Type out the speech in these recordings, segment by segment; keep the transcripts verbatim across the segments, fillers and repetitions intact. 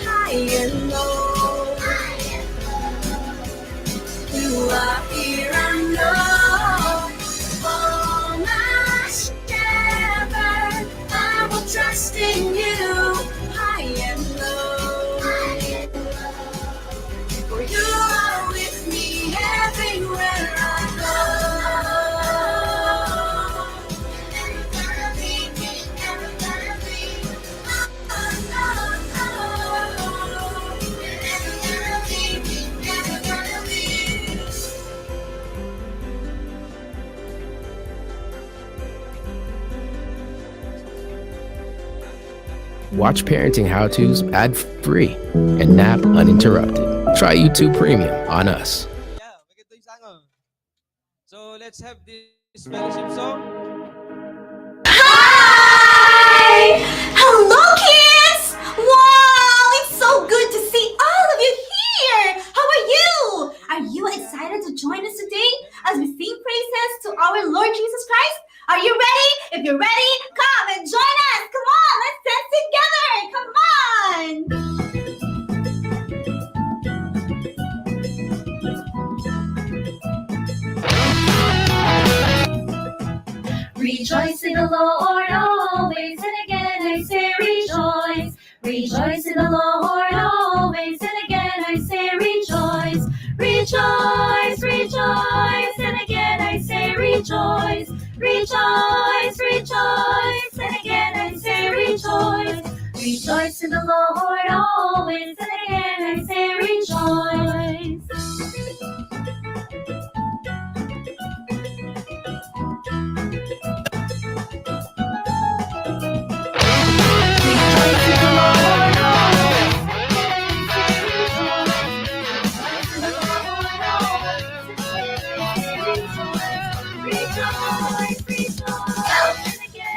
High and low, you are here, I know. Oh, my shepherd, I will trust in you. High and low, for you are with me everywhere I go. Never gonna leave me, never gonna leave me. Oh, oh, oh, oh. Never gonna leave me, never gonna leave me. Watch Parenting How To's ad-free and nap uninterrupted. Try YouTube Premium on us. Yeah, maganda yung sanga. So let's have this fellowship song. Hi! Hello, kids! Wow, it's so good to see all of you here! How are you? Are you excited to join us today as we sing praises to our Lord Jesus Christ? Are you ready? If you're ready, come and join us. Come on, let's dance together. Come on. Rejoice in the Lord always, and again I say rejoice. Rejoice in the Lord always, and again I say rejoice. Rejoice, rejoice, and again I say rejoice. Rejoice, rejoice, and again I say rejoice. Rejoice in the Lord always, and again I say rejoice.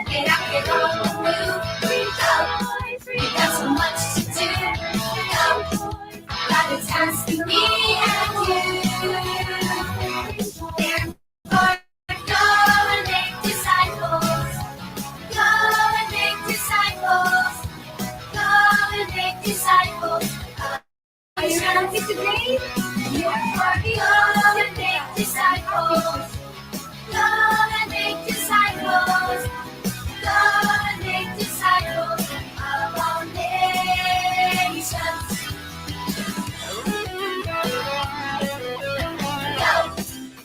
Get up, get up, move, rejoice. We got so much to do. Go. God is asking me and you. Therefore, go and make disciples. Go and make disciples. Go and make disciples. Are you happy today? Therefore, go and make disciples. Go and make disciples. Go and make disciples of all nations. Go.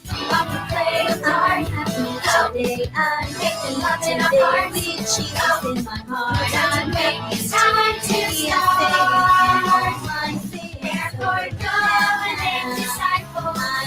We want to play a part. Today I make a lot in our hearts. Jesus in my heart. Time to start. Therefore, go and make disciples.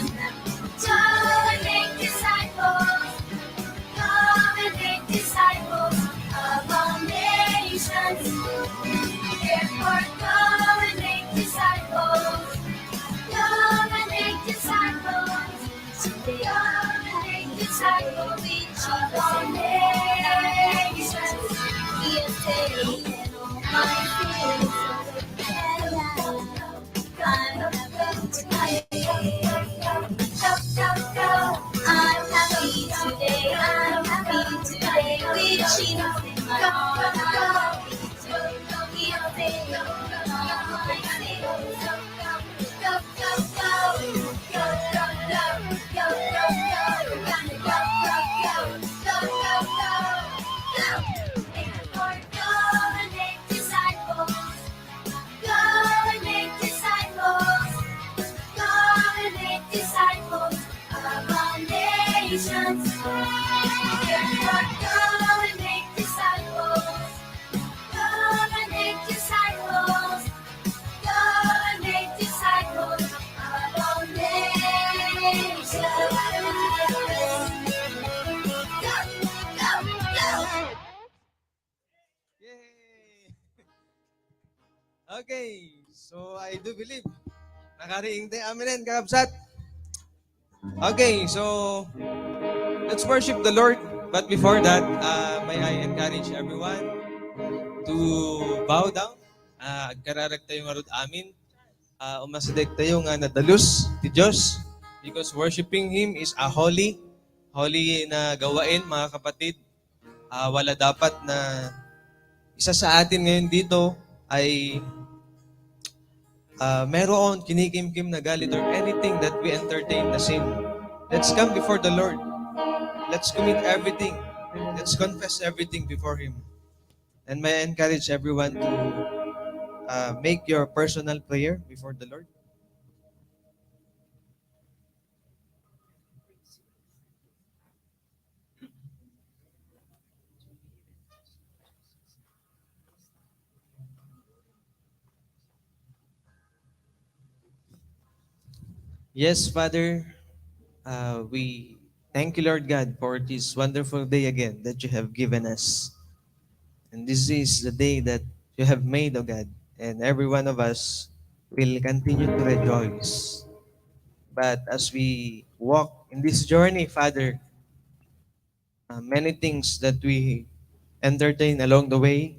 Go and make disciples. Go and make disciples. Go and make disciples of all nations. Therefore, go and make disciples. Go and make disciples. Go and make disciples of all nations. Go, go, go. Yay! Okay, so I do believe nakariing tayo. Amen, kakabsat. Okay, so let's worship the Lord. But before that, uh, may I encourage everyone to bow down. Uh, agkararag tayo ngarud amin. Uh, umasideg tayo nga nadalus ti Dios, because worshiping Him is a holy, holy na gawain, mga kapatid. Ah, wala dapat na isa sa atin ngayon dito ay, ah, meron kinikimkim na galit or anything that we entertain na sin. Let's come before the Lord. Let's commit everything. Let's confess everything before Him. And may I encourage everyone to, ah, make your personal prayer before the Lord. Yes, Father, uh, we thank you, Lord God, for this wonderful day again that you have given us. And this is the day that you have made, O God, and every one of us will continue to rejoice. But as we walk in this journey, Father, uh, many things that we entertain along the way.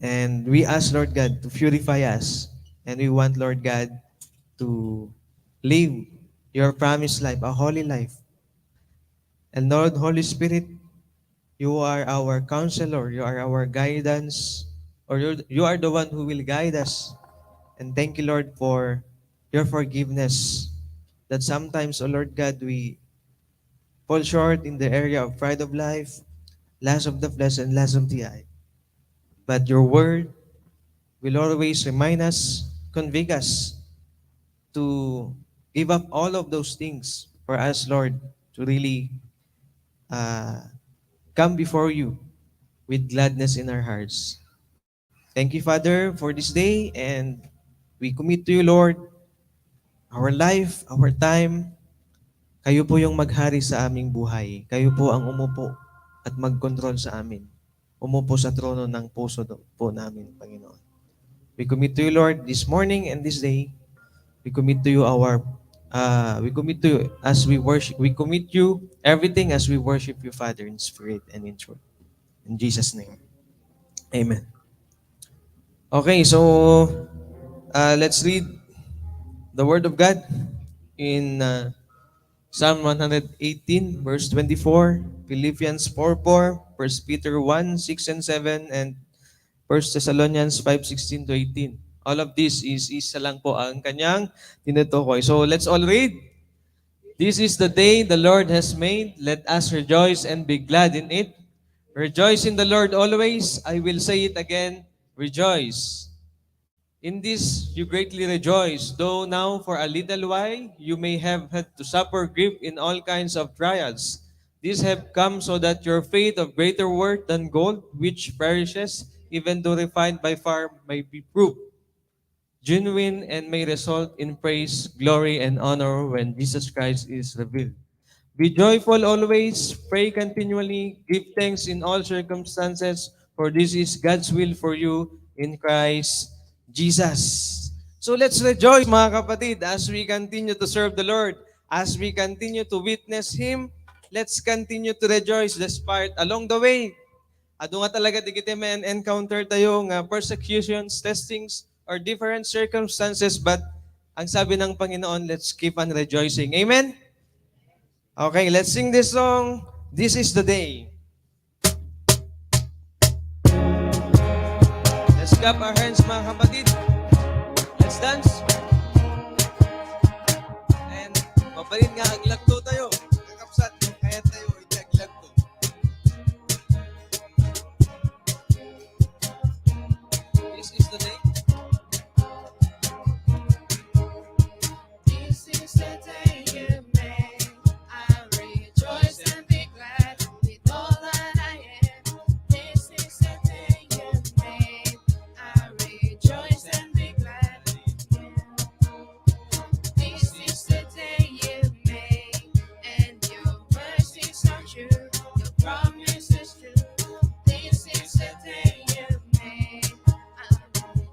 And we ask, Lord God, to purify us. And we want, Lord God, to live your promised life, a holy life. And Lord, Holy Spirit, you are our counselor, you are our guidance, or you, you are the one who will guide us. And thank you, Lord, for your forgiveness. That sometimes, O Lord God, we fall short in the area of pride of life, lust of the flesh, and lust of the eye. But your word will always remind us, convict us to give up all of those things for us, Lord, to really, uh, come before you with gladness in our hearts. Thank you, Father, for this day, and we commit to you, Lord, our life, our time. Kayo po yung maghari sa aming buhay. Kayo po ang umupo at magkontrol sa amin. Umupo sa trono ng puso do-, po namin, Panginoon. We commit to you, Lord, this morning and this day. We commit to you our, uh, we commit to you as we worship. We commit you everything as we worship you, Father, in spirit and in truth. In Jesus' name. Amen. Okay, so, uh, let's read the Word of God in, uh, Psalm one hundred eighteen, verse twenty-four, Philippians four four, First Peter one six and seven, and First Thessalonians five sixteen to eighteen. All of this is isa lang po ang kanyang tinutukoy. So, let's all read. "This is the day the Lord has made. Let us rejoice and be glad in it. Rejoice in the Lord always. I will say it again, rejoice. In this you greatly rejoice, though now for a little while you may have had to suffer grief in all kinds of trials. These have come so that your faith of greater worth than gold, which perishes, even though refined by fire, may be proved genuine and may result in praise, glory, and honor when Jesus Christ is revealed. Be joyful always, pray continually, give thanks in all circumstances, for this is God's will for you in Christ Jesus." So let's rejoice, mga kapatid, as we continue to serve the Lord, as we continue to witness Him. Let's continue to rejoice despite along the way. Adu nga talaga dagiti ma-encounter tayo nga persecutions, testings, or different circumstances, but ang sabi ng Panginoon, "Let's keep on rejoicing." Amen? Okay, let's sing this song. This is the day. Let's clap our hands, mga kapatid. Dance. And mabalin nga aglagtotayo. Kakabsat, kayatayo iti aglagto. This is the day. This is the day you made. I rejoice and be glad with all that I am. This is the day you made. I rejoice and be glad in you. This is the day you made, and your mercies are true. Your promise is true. This is the day you made. I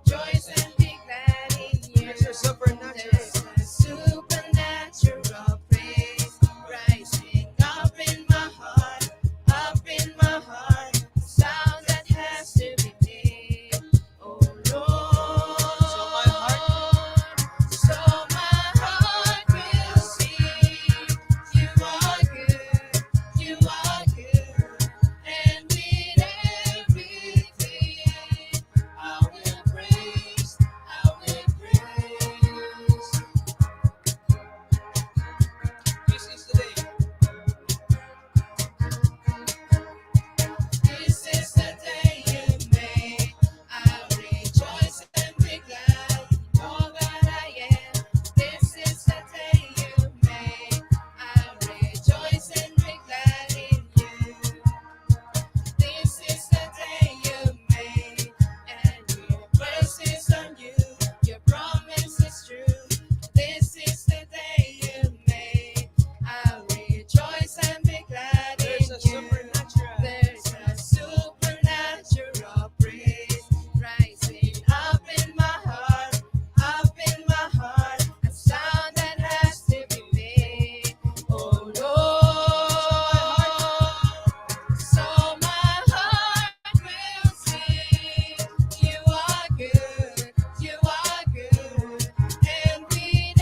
rejoice and be glad in you. There's a supernatural. There's a supernatural praise rising up in my heart, up in my heart. A sound that has to be made. Oh Lord. So my heart. So my heart will sing. You are good. You are good. And in everything, I will praise. I will praise. This is the day. This is the day you made. I rejoice and be glad in all that I am. This is the day you made. I rejoice and be glad in you. This is the day you made, and your mercies are new. Your promise is true. This is the day you made. I rejoice and be glad in you. There's a supernatural. There's a supernatural praise rising up in my heart, up in my heart. A sound that has to be made. Oh Lord, so my heart will sing. You are good, you are good, and in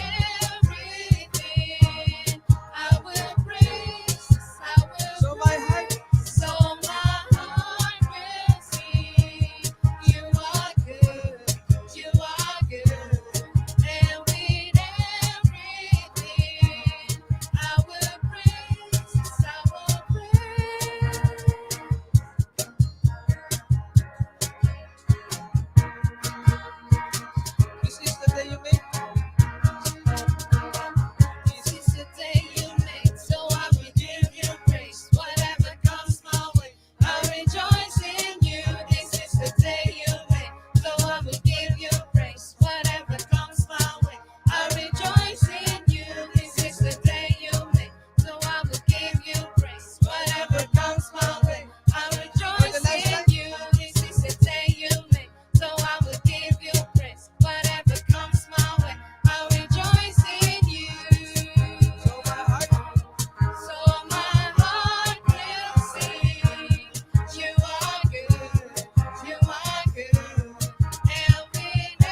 everything I will praise, I will praise. So my heart, so my heart will sing. You are good, you are good, and in everything I will praise, I will praise. This is the day you make. This is the day you make, so I will give you praise. Whatever comes my way, I rejoice in you. This is the day you make, so I will give you praise. Whatever comes my way, I rejoice in you. This is the day you make, so I will give you praise. Whatever comes my way, I rejoice in you. This is the day you make, so I will give you praise. Whatever comes my way, I rejoice in you. So my heart, so my heart will sing. You are good, you are good, and in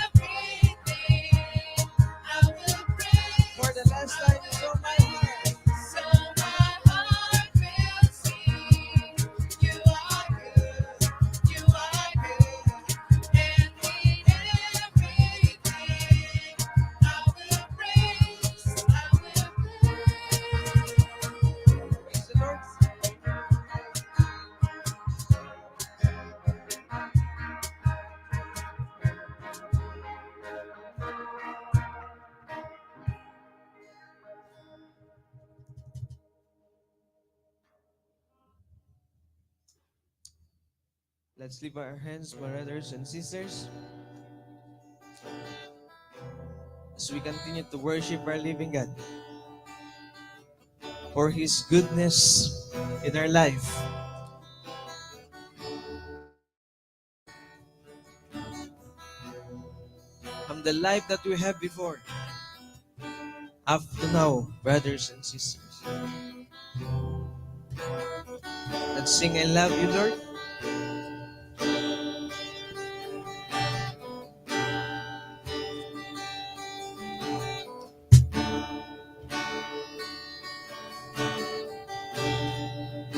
everything I will praise. For the last time, so my heart, so my heart will sing. You are good, you are good, and in everything I will praise, I will praise. Praise the Lord. Let's lift our hands, brothers and sisters, as we continue to worship our living God for His goodness in our life. From the life that we have before, up to now, brothers and sisters. Let's sing, "I love you, Lord."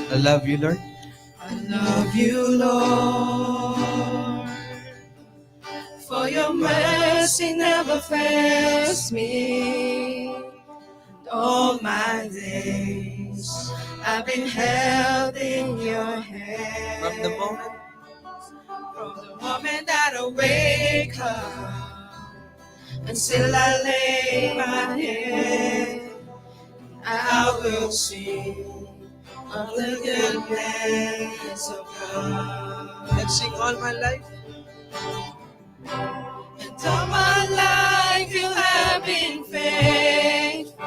I love you, Lord. I love you, Lord, for your mercy. He never fails me. And all my days I've been held in your hand. From the moment, from the moment that I wake up until I lay my head, I will sing of the goodness of God. Let's sing all my life. And all my life you have been faithful.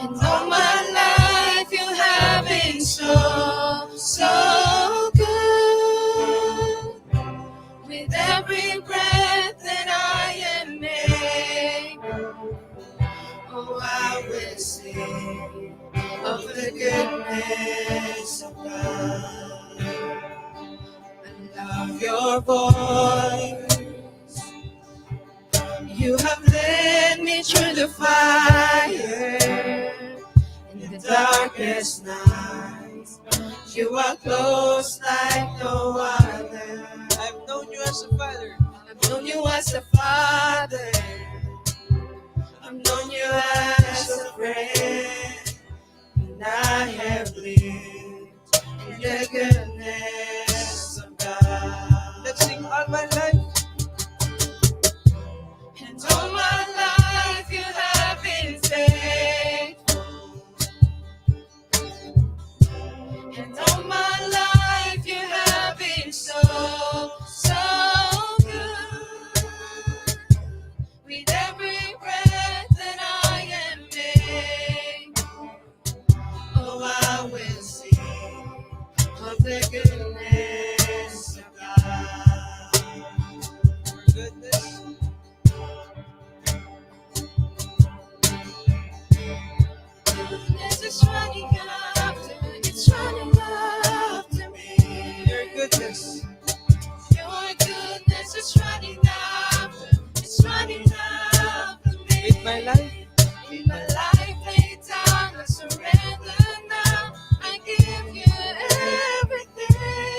And all my life you have been so, so good. With every breath that I am able, oh, I will sing of the goodness of God. I love your voice. You have led me through the fire in the darkest night. You are close like no other. I've known you as a father. I've known you as a father. I've known you as a friend. And I have lived in the goodness of God. Let's sing all my life. And all my life you have been faithful. And all my life you have been so, so good. With every breath that I am able, oh, I will sing of the goodness of God. Your goodness. Goodness is running after, it's running after me. Your goodness. Your goodness is running after, it's running after me. With my life. With my life laid down, I surrender now. I give you everything.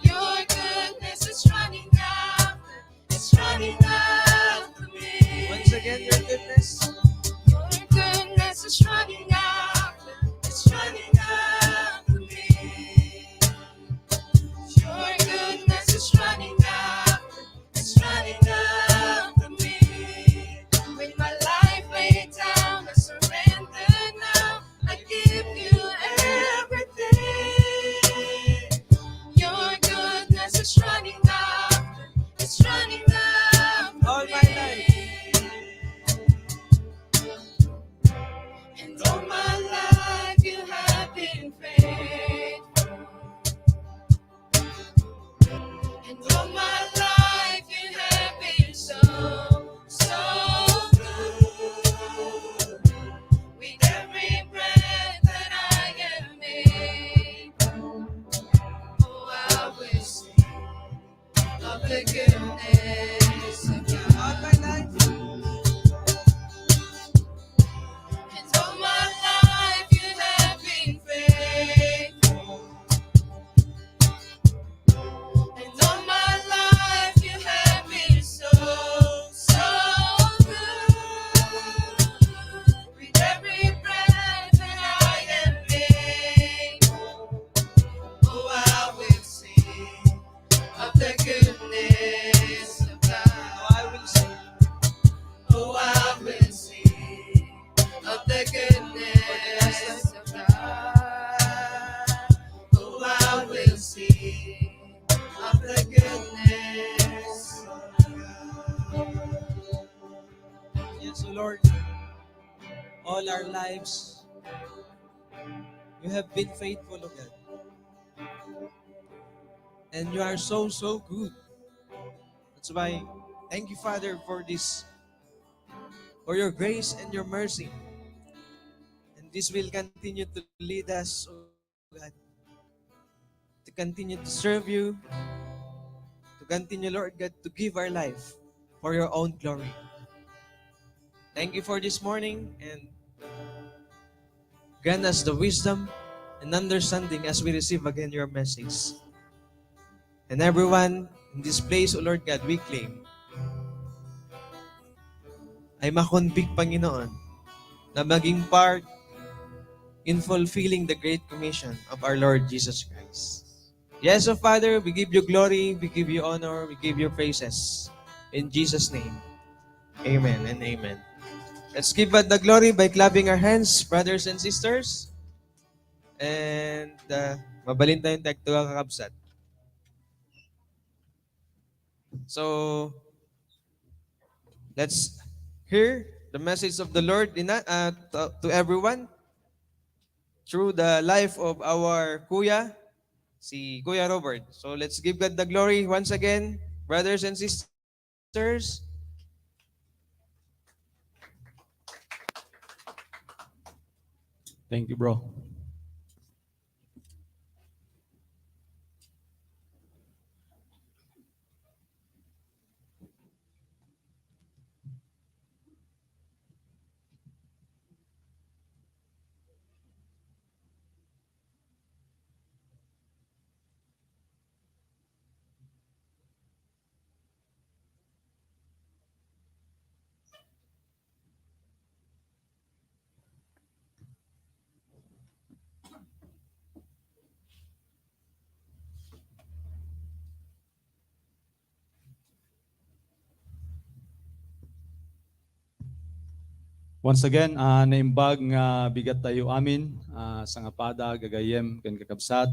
Your goodness is running after, it's running after me. Once again, your goodness. Your goodness is running after, it's running after me. Your goodness is running after, it's running after me. With my life laid down, I surrender now. I give you everything. Your goodness is running after, it's running after me. All my life. And all my life you have been faithful. And all my life you have been so, so good. With every breath that I am able, oh, I will sing of the goodness of God. All my life. And all my life you have been faithful. And all my life you have been so, so good. With every breath that I am able, oh, I will sing of the goodness of God. Oh, I will sing. Oh, I will sing of the goodness of God. Oh, I will sing of the goodness of God. Yes, O Lord. All our lives, you have been faithful, O God. And you are so, so good. That's why, thank you, Father, for this, for your grace and your mercy. And this will continue to lead us, O God, to continue to serve you, to continue, Lord God, to give our life for your own glory. Thank you for this morning, and grant us the wisdom and understanding as we receive again your message. And everyone in this place, O Lord God, we claim ay makonbik, Panginoon, na maging part in fulfilling the Great Commission of our Lord Jesus Christ. Yes, O Father, we give you glory, we give you honor, we give you praises. In Jesus' name, amen and amen. Let's give God the glory by clapping our hands, brothers and sisters. And uh, mabalin tayong tagtuga, kakabsat. So, let's hear the message of the Lord in, uh, to, to everyone through the life of our Kuya, si Kuya Robert. So, let's give God the glory once again, brothers and sisters. Thank you, bro. Once again, ah, naimbag nga bigat tayo amin, ah, sangapada, gagayyem, ken kakabsat.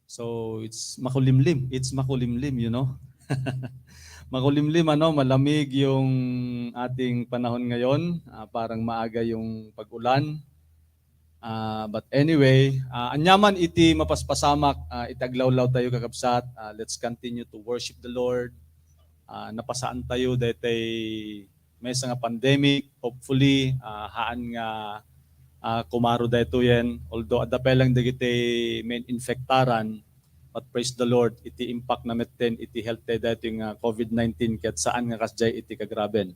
So, it's makulimlim. It's makulimlim, you know. Makulimlim, ano, malamig yung ating panahon ngayon. Ah, parang maaga yung pag-ulan. Ah, but anyway, ah, anyaman iti mapaspasamak, ah, iti aglawlaw tayo, kakabsat. Ah, let's continue to worship the Lord. Ah, napasaan tayo daytay maysa nga pandemic. Hopefully, ah, haan nga, ah, kumaro daytoyen. Although adda pay lang dagiti main-infektaran, but praise the Lord, iti impact na metten iti health tayo daytoy nga COVID nineteen ket saan nga kasdiay iti kagraben.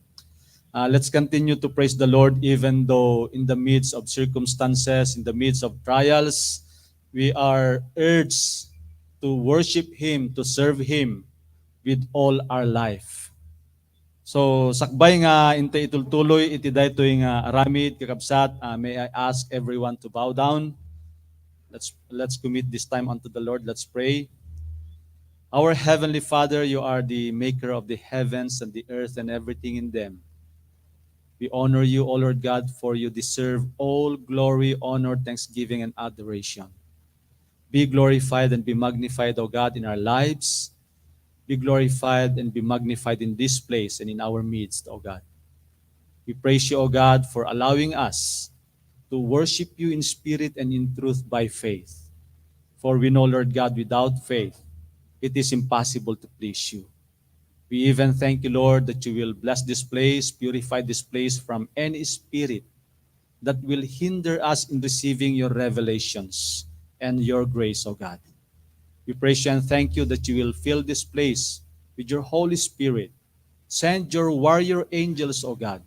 Ah, let's continue to praise the Lord even though in the midst of circumstances, in the midst of trials, we are urged to worship Him, to serve Him with all our life. So, sakbay nga intay itultuloy iti daytoy nga aramid, kakabsat, ah, may I ask everyone to bow down? Let's, let's commit this time unto the Lord. Let's pray. Our Heavenly Father, you are the maker of the heavens and the earth and everything in them. We honor you, O Lord God, for you deserve all glory, honor, thanksgiving, and adoration. Be glorified and be magnified, O God, in our lives. Be glorified and be magnified in this place and in our midst, O God. We praise you, O God, for allowing us to worship you in spirit and in truth by faith. For we know, Lord God, without faith, it is impossible to please you. We even thank you, Lord, that you will bless this place, purify this place from any spirit that will hinder us in receiving your revelations and your grace, O God. We praise you and thank you that you will fill this place with your Holy Spirit. Send your warrior angels, O God,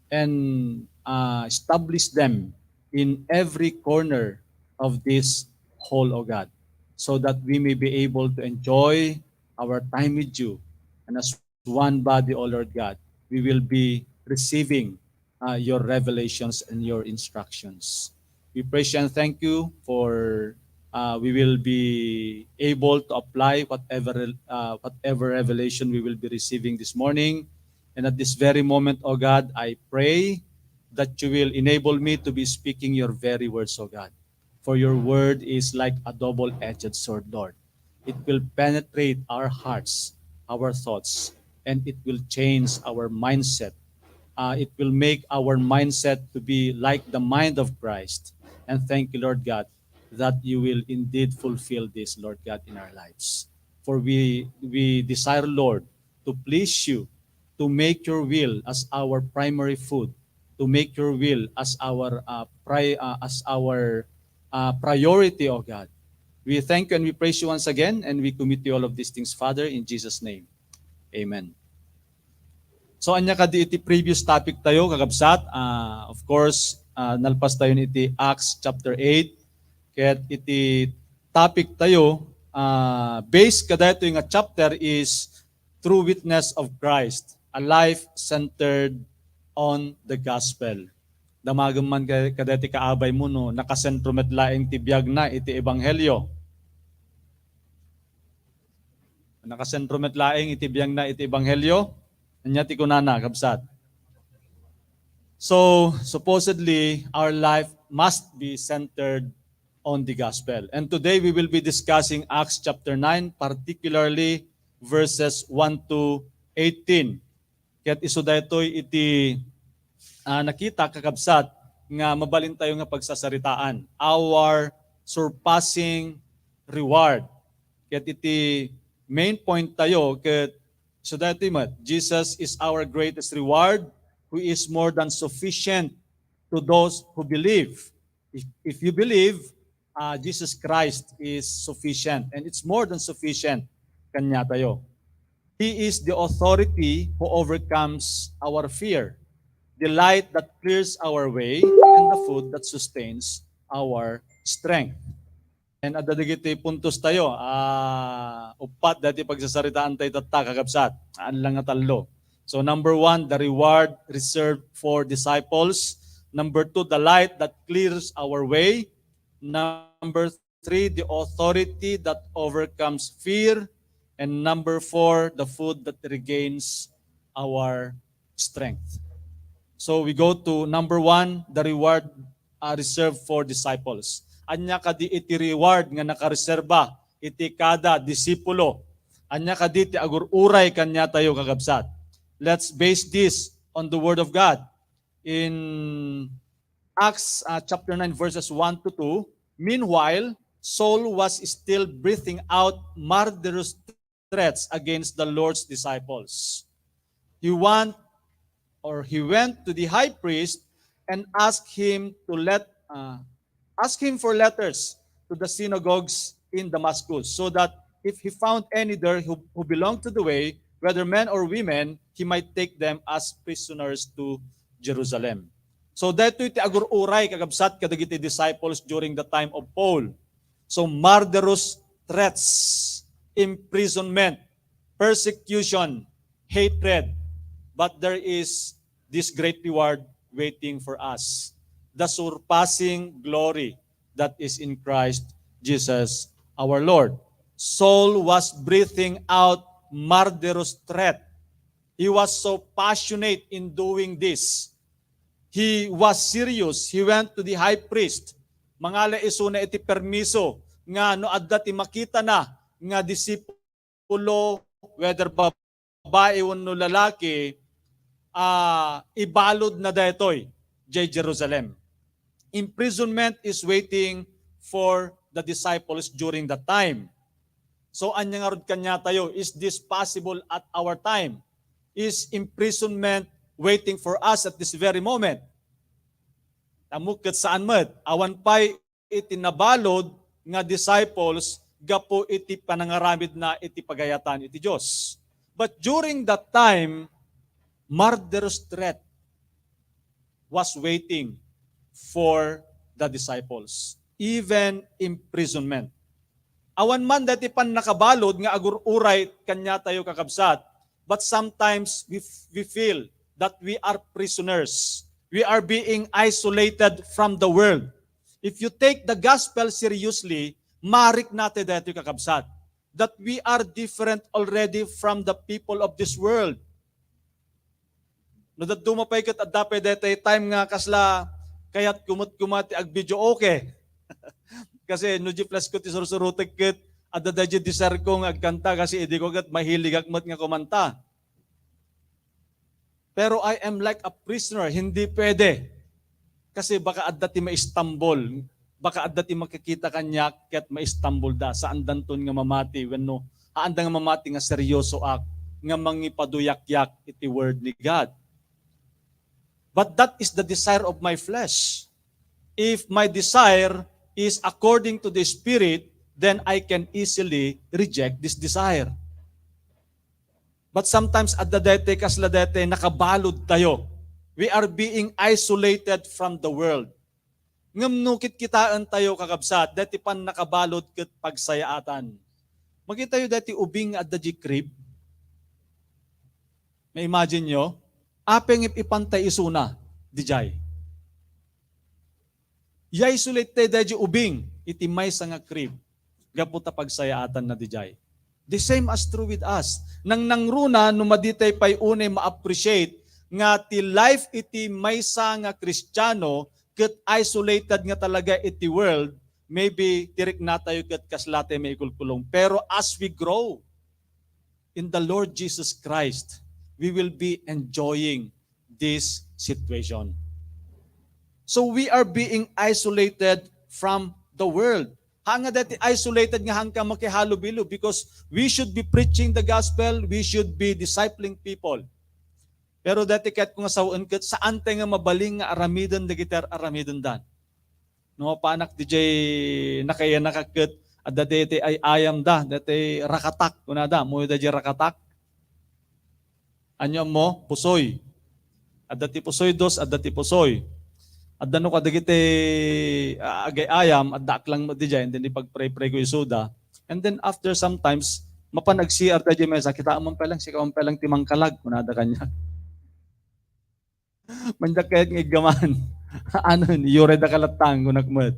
and, uh, establish them in every corner of this hall, O God, so that we may be able to enjoy our time with you. And as one body, O Lord God, we will be receiving, uh, your revelations and your instructions. We praise you and thank you for, uh, we will be able to apply whatever, uh, whatever revelation we will be receiving this morning. And at this very moment, O God, I pray that you will enable me to be speaking your very words, O God. For your word is like a double-edged sword, Lord. It will penetrate our hearts, our thoughts, and it will change our mindset. Uh, it will make our mindset to be like the mind of Christ. And thank you, Lord God, that you will indeed fulfill this, Lord God, in our lives. For we, we desire, Lord, to please you, to make your will as our primary food, to make your will as our, uh, pri-, uh, as our, uh, priority, O God. We thank you and we praise you once again, and we commit to you all of these things, Father, in Jesus' name. Amen. So, ania kadi iti previous topic tayo, kakabsat? Ah, of course, ah, nalpas tayo iti Acts chapter eight. Ket iti topic tayo, ah, base kadaytoy nga chapter is true witness of Christ, a life centered on the gospel. Damagem man ka-, kadaytoy kaabay mo no, nakasentro met laeng ti biagna iti ebanghelio. Nakasentro met laeng iti biagna iti ebanghelio. Ania ti kunana, kabsat? So, supposedly, our life must be centered on the gospel. And today we will be discussing Acts chapter nine, particularly verses one to eighteen. Ket isu daytoy iti, ah, nakita, kakabsat, nga mabalintayo nga pagsasaritaan, our surpassing reward. Ket iti main point tayo, ket isu daytoy met, Jesus is our greatest reward, who is more than sufficient to those who believe. If, if you believe, uh, Jesus Christ is sufficient, and it's more than sufficient kanya tayo. He is the authority who overcomes our fear, the light that clears our way, and the food that sustains our strength. And adda dagiti puntos tayo, ah, uppat dati pagsasaritaan tayo tatta, kakabsat. Saan lang nga tallo. So number one, the reward reserved for disciples. Number two, the light that clears our way. Number three, the authority that overcomes fear. And number four, the food that regains our strength. So we go to number one, the reward, uh, reserved for disciples. Ania kadi iti reward nga nakareserba iti kada disipulo? Ania kadi ti agur-uray kaniatayo, kakabsat? Let's base this on the Word of God. In Acts, uh, chapter nine, verses one to two, meanwhile, Saul was still breathing out murderous threats against the Lord's disciples. He want, or he went to the high priest and asked him to let, uh, asked him for letters to the synagogues in Damascus, so that if he found any there who, who belonged to the way, whether men or women, he might take them as prisoners to Jerusalem. So, daytoy ti agur-uray, kakabsat, kadagiti disciples during the time of Paul. So, murderous threats, imprisonment, persecution, hatred, but there is this great reward waiting for us, the surpassing glory that is in Christ Jesus our Lord. Saul was breathing out murderous threat. He was so passionate in doing this. He was serious. He went to the high priest. Mangala isuna iti permiso nga no adda ti makitana nga disipulo, whether babae wenno lalaki, ah, ibalud na daytoy jay Jerusalem. Imprisonment is waiting for the disciples during that time. So, ania ngarud kaniatayo? Is this possible at our time? Is imprisonment waiting for us at this very moment? Tammo ket saan met. Awan pay iti nabalud nga disciples gapu iti panangaramidna iti pagayatan iti Dios. But during that time, murderous threat was waiting for the disciples, even imprisonment. Awan man daytoy pannakabalud nga agur-uray kaniatayo, kakabsat, but sometimes we, we feel that we are prisoners. We are being isolated from the world. If you take the gospel seriously, mariknate daytoy, kakabsat, that we are different already from the people of this world. No dadduma pay ket adda pay daytoy time nga kasla kayatko met koma ti agvideoke. Kasi no di flesh ko ti sursurotek ket adda daydi desire ko nga agkanta kasi idi ko ket mahiligak met nga kumanta. Pero I am like a prisoner, hindi pwede. Kasi baka adda ti maistambol, baka adda ti makakita kaniak ket maistambol da. Saan danton nga mamati wenno haanda nga mamati nga seryosoak nga mangipaduyakyak iti word ni God. But that is the desire of my flesh. If my desire is according to the Spirit, then I can easily reject this desire. But sometimes, adda daytoy kasla daytoy nakabalud tayo. We are being isolated from the world. Ngem no kitkitaen tayo, kakabsat, daytoy pannakabalud ket pagsayaatan. Makitayo daytoy ubing nga adda di crib. Ma-imagine nyo? Apay nga ipanta isuna, dijay. I-isolate tayo daytoy ubing, iti maysa nga crib. Gapu ta pagsayaatanna dijay. The same as true with us. Nangnangruna no madi tayo pay unay ma-appreciate nga ti life iti maysa nga Kristiano ket isolated nga talaga iti world, maybe ti riknatayo ket kasla tayo maikulkulong. Pero as we grow in the Lord Jesus Christ, we will be enjoying this situation. So we are being isolated from the world. Haan nga daytoy isolated nga haan ka makihalubilo, because we should be preaching the gospel, we should be discipling people. Pero daytoy kayatko nga sawen ket saan tayo nga mabalin nga aramiden dagiti ar-aramidenda. No, panak dijay nakayanak ket adda daytoy ay-ayamda, daytoy rakatak, kunada, ammoyo dayjay rakatak? Ania ammo? Pusoy. Adda ti pusoy dos, adda ti pusoy. Adda no kadagiti, ah, agay-ayam, addaak lang met dijay, and then ipagpray-pray ko isuda. And then after sometimes, mapan ag-C R dayjay maysa, "Kitaem man pay lang, sika man pay lang ti mangkalag," kunada kaniak. Mandiak kayat nga iggaman. Ano, iyuray da ka latta, kunak met.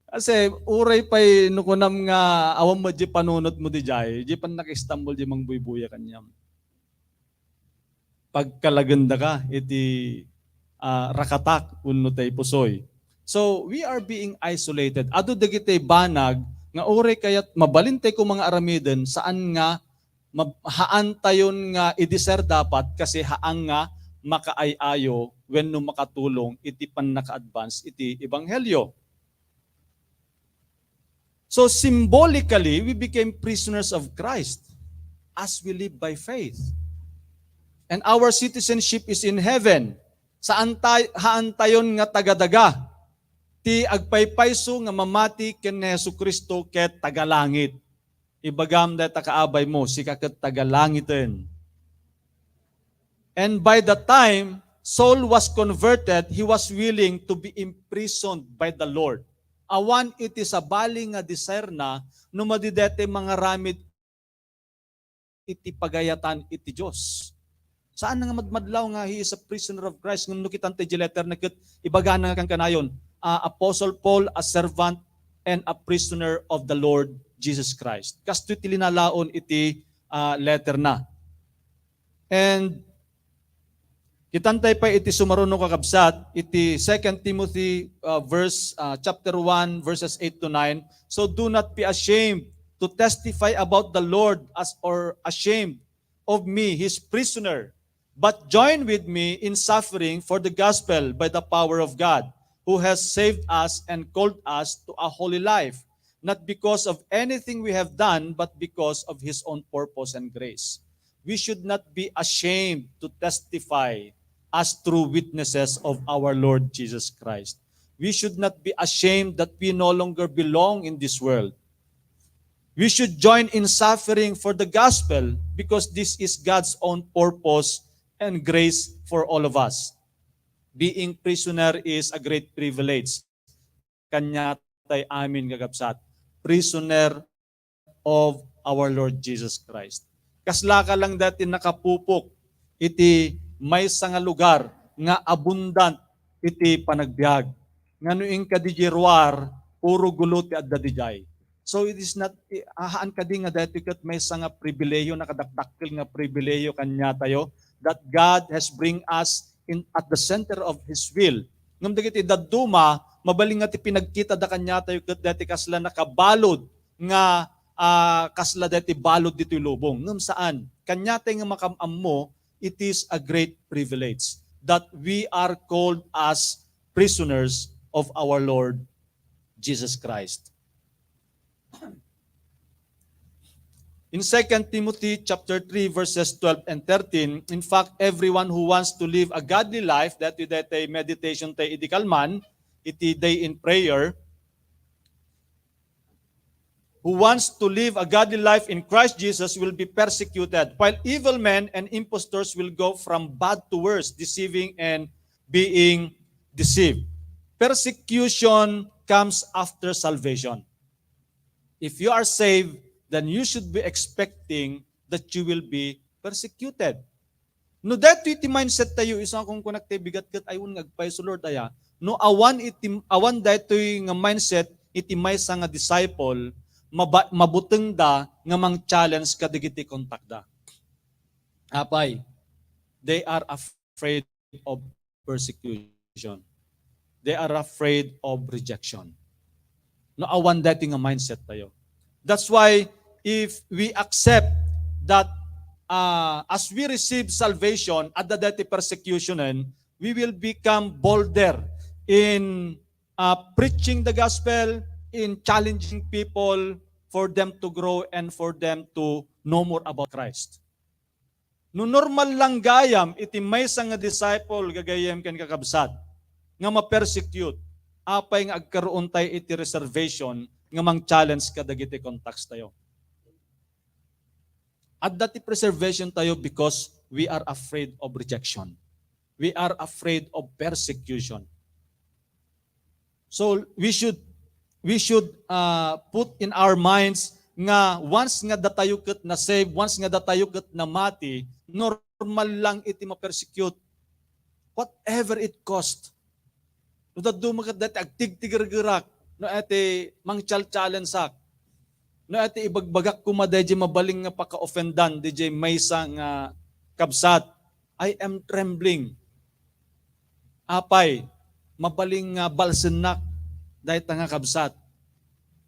Kasi uray pay no kunam nga awan met di panunot mo dijay, di pan nakistambol di mangbuybuya kaniam. Pagkalagenda ka iti, ah, rakatak wenno tay pusoy. So, we are being isolated. Adu dagiti banag nga uray kayat mabalin tay koma nga aramiden, saan nga mab-, haan tayon nga i-desire dapat kasi haan nga makaay-ayo wenno makatulong iti pannaka-advance iti ebanghelio. So symbolically, we became prisoners of Christ as we live by faith. And our citizenship is in heaven. Saan tay-, haan tayon nga tagadaga ti agpaypayso nga mamati ken ni Jesu-Cristo ket tagalangit. Ibagam dayta kaabay mo, sika ket tagalangiten. And by the time Saul was converted, he was willing to be imprisoned by the Lord. Awan iti sabali nga desire na no madi daytoy mangaramid iti pagayatan iti Dios. Saan nga madmadlaw nga he is a prisoner of Christ, ngem no kitam ti letter na ket ibagana nga kankanayon, ah, Apostle Paul, a servant and a prisoner of the Lord Jesus Christ. Kastoy ti linalaon iti, ah, letter na. And kitam tay pay iti sumaruno, kakabsat, iti Second Timothy, uh, verse, uh, chapter one, verses eight to nine. "So do not be ashamed to testify about the Lord as, or ashamed of me, his prisoner, but join with me in suffering for the gospel by the power of God, who has saved us and called us to a holy life, not because of anything we have done, but because of his own purpose and grace." We should not be ashamed to testify as true witnesses of our Lord Jesus Christ. We should not be ashamed that we no longer belong in this world. We should join in suffering for the gospel because this is God's own purpose and grace for all of us. Being prisoner is a great privilege. Kaniatay amin, kakabsat, prisoner of our Lord Jesus Christ. Kaslaka lang dayta nakapupok iti maysa nga lugar nga abundant iti panagbiag. Nga no inka diay ruar, puro gulo ti adda diay. So it is not, haan kadi nga daytoy ket maysa nga pribilehiyo, nakadakdakkel nga pribilehiyo kaniatayo, that God has bring us in at the center of His will. Ngem dagiti dadduma, mabalin nga ti pinagkitada kaniatayo ket daytoy kasla nakabalud nga, ah, kasla daytoy balud ditoy lubong. Ngem saan. Kaniatay nga makam-ammo, it is a great privilege that we are called as prisoners of our Lord Jesus Christ. In Second Timothy chapter three, verses twelve and thirteen, in fact, everyone who wants to live a godly life, that with that meditation tay idi kalman, iti day in prayer, who wants to live a godly life in Christ Jesus will be persecuted, while evil men and impostors will go from bad to worse, deceiving and being deceived. Persecution comes after salvation. If you are saved, then you should be expecting that you will be persecuted. No daytoy ti mindset tayo, isu nga kunkunak ti bigat ket ay, wen nga agpayso, Lord, aya. No awan iti, awan daytoy nga mindset iti maysa nga disciple, maba-, mabutengda nga mang-challenge kadagiti kontakda. Apay, they are afraid of persecution. They are afraid of rejection. No, awan daytoy nga mindset tayo. That's why if we accept that, uh, as we receive salvation, adda daytoy persecution, and we will become bolder in, uh, preaching the gospel, in challenging people for them to grow and for them to know more about Christ. No normal lang gayam iti maysa nga disciple, gagayyem ken kakabsat, nga ma-persecute, apay nga agkaroon tayo iti reservation nga mang-challenge kadagiti contacts tayo? Adda ti preservation tayo because we are afraid of rejection. We are afraid of persecution. So we should, we should, uh, put in our minds nga once nga datayo ket na-save, once nga datayo ket namati, normal lang iti ma-persecute, whatever it cost. No dadduma ket dayta agtigtigergerak, no iti mangchal-challengeak, no iti ibagbagak koma daydi mabalin nga paka-offendan daydi maysa nga kabsat, I am trembling. Apay, mabalin nga balsennak dayta nga kabsat.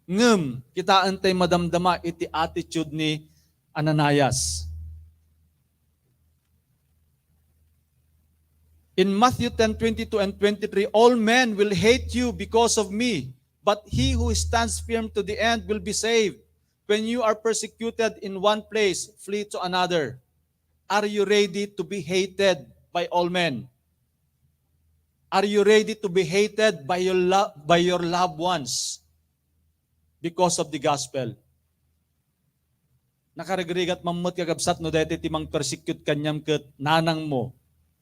Ngem, kitaen tay madamdama iti attitude ni Ananias. In Matthew ten twenty-two and twenty-three, "All men will hate you because of me, but he who stands firm to the end will be saved. When you are persecuted in one place, flee to another." Are you ready to be hated by all men? Are you ready to be hated by your lo-, by your loved ones because of the gospel? Nakarigrigat man met, kakabsat, no daytoy ti mang-persecute kaniam ket nanangmo,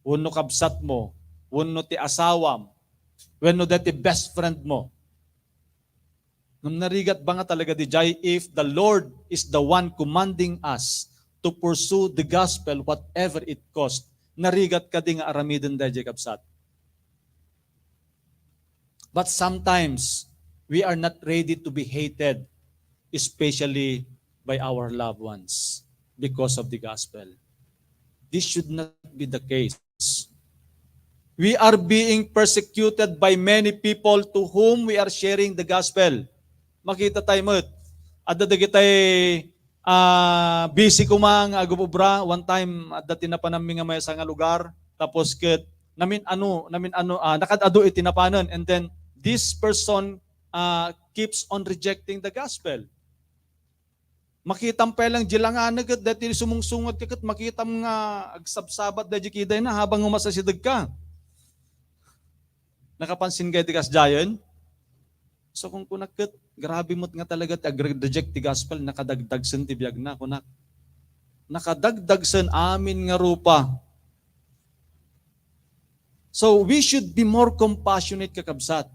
wenno kabsatmo, wenno ti asawam, wenno daytoy best friend mo. Ngem narigat ba nga talaga diay if the Lord is the one commanding us to pursue the gospel whatever it cost? Narigat kadi nga aramiden daydiay, kabsat? But sometimes, we are not ready to be hated, especially by our loved ones, because of the gospel. This should not be the case. We are being persecuted by many people to whom we are sharing the gospel. Makita tayo met, adda dagitay, ah, busy koma nga agububra. One time, adda ti napananmi nga maysa nga lugar. Tapos ket, namin-ano, namin-ano, ah, nakaad-adu iti napanen. And then, this person, ah, keeps on rejecting the gospel. Makitam pay lang di langana ket daytoy sumungsungad ka ket makitam nga agsabsabat daydi kidayna habang umasasideg ka. Nakapansin kayo ti kasdiayen? So, kunkunak ket, grabe met nga talaga ti agre-reject ti gospel, nakadagdagsen ti biagna, kunak. Nakadagdagsen amin nga rupa. So, we should be more compassionate, kakabsat.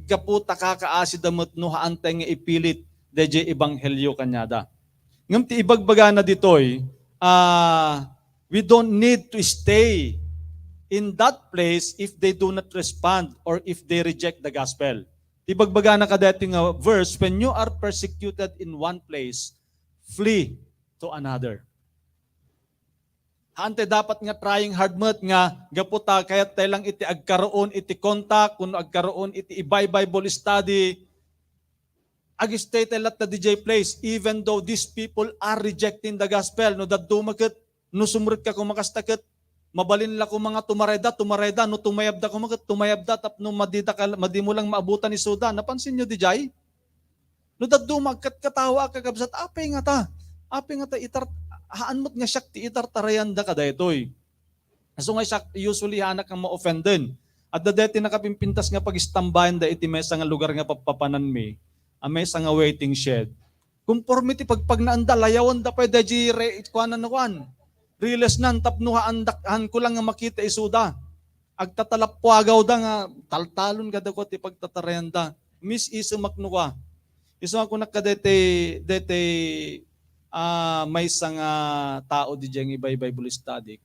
Gapu ta kakaasida met no haantay nga ipilit daydiay ebanghelio kaniada. Ngem ti ibagbagana ditoy, ah, we don't need to stay in that place if they do not respond or if they reject the gospel. Ti ibagbagana kadaytoy nga verse, "When you are persecuted in one place, flee to another." Haantay dapat nga trying hard met nga gapu ta kayat tay lang iti agkaroon iti contact, kuno agkaroon iti ibay Bible study, ag-stay tay latta didiay place, even though these people are rejecting the gospel. No dadduma ket, no sumrek ka koma kasta ket, mabalin la koma nga tumarayda, tumarayda, no tumayabda koma ket tumayabda, tapno madida ka, madimo lang maabutan isuda. Napansin nyo didiay? No dadduma, agkatkatawa, kakabsat, apay ngata? Apay ngata itar-, haan met nga siak ti itartarayanda kadaytoy? Isu nga siak, usually, haanak nga ma-offenden. Adda daytoy nakapimpintas nga pagistambayan da iti maysa nga lugar nga pappapananmi, a maysa nga waiting shed. Konforme ti pagpagnaanda, layawanda pay daydi re-, kuanan, kuan, riles nan tapno haandak, haan ko lang nga makita isuda. Agtatalappuagaw da nga taltalon kadakuada ti pagtatarayanda. Miss, isu maknua. Isu nga kunak kadaytoy, daytoy, ah, maysa nga tao didiay nga ibaybay Bible study.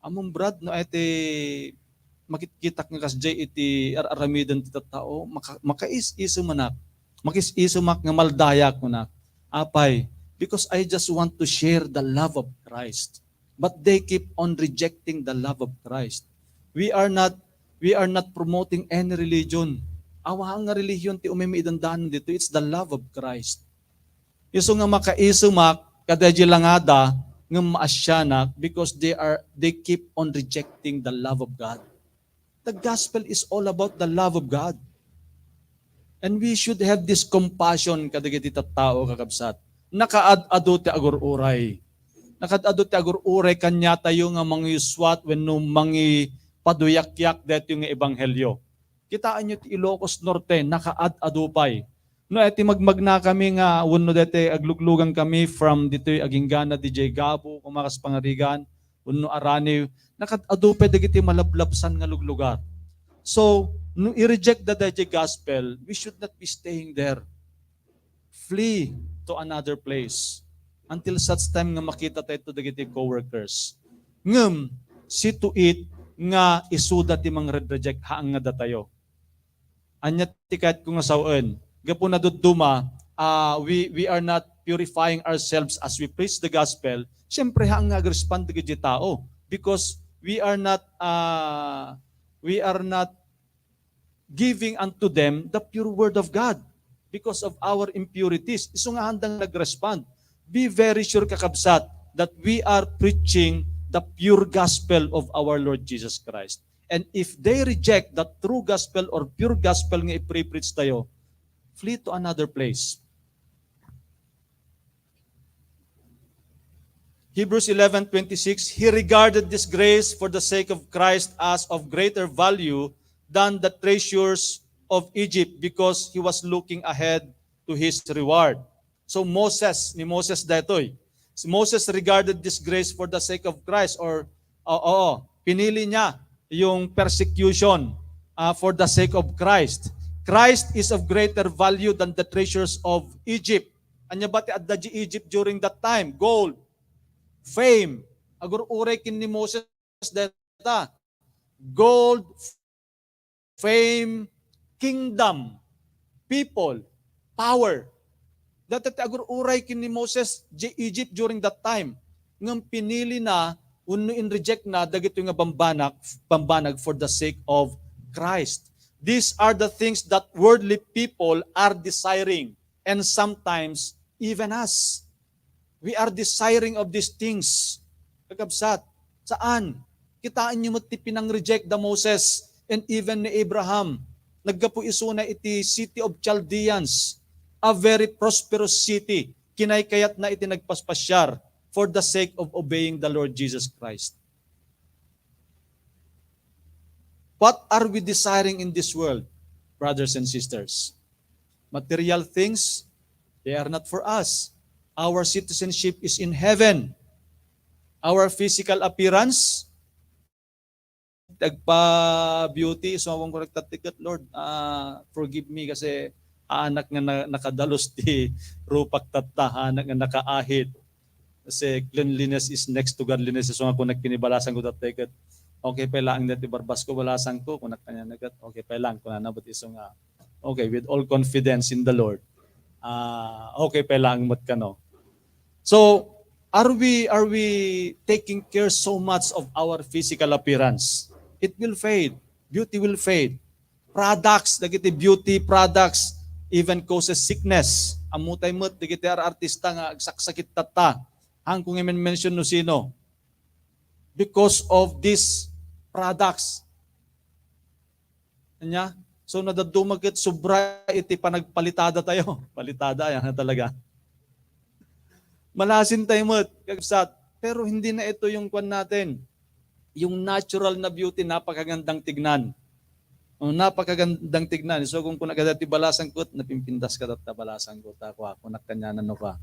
Ammom, Brad, no, iti makitkitak nga kasdiay iti ar-aramiden ti tattao, maka-, makais-isu manak. Makis-isu mak nga maldayak, kunak. Apay, because I just want to share the love of Christ. But they keep on rejecting the love of Christ. We are not, we are not promoting any religion. Awan nga relihiyon ti umay maidandanan ditoy, it's the love of Christ. Isu nga makaisu mak kadaydi langada ngem maasianak because they are, they keep on rejecting the love of God. The gospel is all about the love of God. And we should have this compassion kadagiti tattao, kakabsat. Nakaad-adu ti agur-uray. Nakaad-adu ti agur-uray kaniatayo nga mangiyuswat wenno mangipaduyakyak daytoy nga ebanghelio. Kitaenyo ti Ilocos Norte, nakaad-adu pay. No, iti magmagnakami nga wenno daytoy agluglugankami from ditoy aginggana didiay Gabo, kumakas Pangarigan, wenno Araniw, nakaad-adu pay dagiti malablabsan nga luglugar. So, no i-reject da daydiay gospel, we should not be staying there. Flee to another place until such time nga makita tayo to dagiti coworkers. Ngem, see to it nga isuda ti mangred-reject, haan nga datayo. Ania ti kayatko nga sawen? Gapu na dudduma, ah, we, we are not purifying ourselves as we preach the gospel. Siyempre, haan nga agrespond dagiti tao because we are not, ah, we are not giving unto them the pure word of God because of our impurities. Isu nga handang nagrespond. Be very sure, kakabsat, that we are preaching the pure gospel of our Lord Jesus Christ. And if they reject the true gospel or pure gospel nga ipre-preach tayo, flee to another place. Hebrews eleven twenty-six, "He regarded disgrace for the sake of Christ as of greater value than the treasures of Egypt, because he was looking ahead to his reward." So Moses, ni Moses daytoy. Si Moses regarded disgrace for the sake of Christ, or, oo, oo, pinili niya yung persecution, ah, for the sake of Christ. Christ is of greater value than the treasures of Egypt. Ania ba ti adda di Egypt during that time? Gold, fame. Agur-uray ken ni Moses dayta. Gold, fame, kingdom, people, power. Dayta ti agur-uray ken ni Moses di Egypt during that time. Ngem pinili na wenno in-reject na dagitoy nga bambanag, bambanag for the sake of Christ. These are the things that worldly people are desiring, and sometimes even us. We are desiring of these things. Kakabsat, saan? Kitaenyo met ti pinang-reject da Moses and even ni Abraham. Naggapu isuna iti city of Chaldeans, a very prosperous city. Kinaykayatna iti nagpaspasiar for the sake of obeying the Lord Jesus Christ. What are we desiring in this world, brothers and sisters? Material things, they are not for us. Our citizenship is in heaven. Our physical appearance, agpa-beauty, so awan ko nagtatiket, Lord, ah, forgive me kasi aanak nga na-, nakadalus ti rupak tatta, aanak nga nakaahit. Kasi cleanliness is next to godliness. So nga kunak ken ni balasan ko tatta ket, "Okay pay laeng daytoy barbas ko, balasan ko," kunak kaniana ket, "Okay pay lang," kunana, but isu nga, okay, with all confidence in the Lord. Ah, okay pay laeng met kano. So, are we, are we taking care so much of our physical appearance? It will fade. Beauty will fade. Products, dagiti beauty products, even causes sickness. Ammotay met dagiti ar-, artista nga agsaksakit tatta. Haanko nga men-mention no sino. Because of these products. Ania? So, nadadduma ket sobra iti panagpalitada tayo. Palitada, yan na talaga. Malasin tayo met, kakabsat. Pero hindi na ito yung kwan natin. Yung natural na beauty, napakagandang tignan. Oh, napakagandang tignan. So, kung kuna kadati balasan ko, napimpintas ka data balasan ko, ta, kunak kaniana no ka.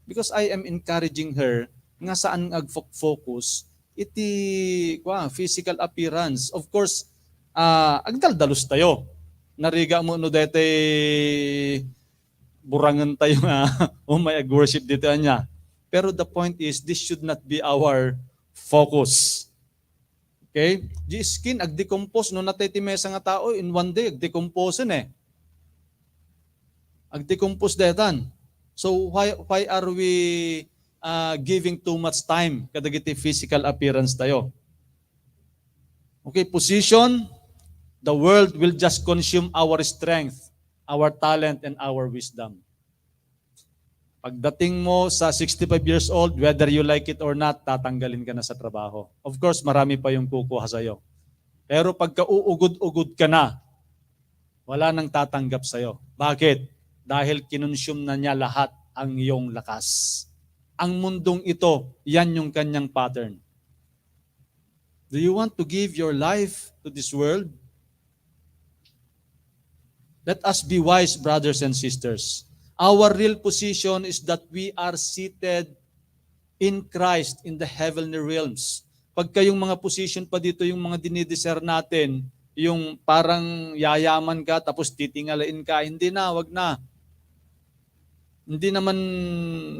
Because I am encouraging her nga saan nga agfo-, focus iti, kwa, physical appearance. Of course, ah, agdaldalus tayo. Narigat mo no daytoy burangen tayo nga umay ag-worship dito anya. Pero the point is, this should not be our focus. Okay? Di skin, agdecompose, no? Natay ti maysa nga tao, in one day, agdecompose eh. Agdecompose detan. So, why, why are we uh, giving too much time kadagiti physical appearance tayo? Okay, position, the world will just consume our strength, our talent, and our wisdom. Pagdating mo sa sixty-five years old, whether you like it or not, tatanggalin ka na sa trabaho. Of course, marami pa yung kukuha sa'yo. Pero pagka uugod-ugod ka na, wala nang tatanggap sa'yo. Bakit? Dahil kinonsume na niya lahat ang iyong lakas. Ang mundong ito, yan yung kanyang pattern. Do you want to give your life to this world? Let us be wise, brothers and sisters. Our real position is that we are seated in Christ in the heavenly realms. Pagka yung mga position pa dito, yung mga dinidesire natin, yung parang yayaman ka tapos titingalain ka, hindi na, wag na. Hindi naman,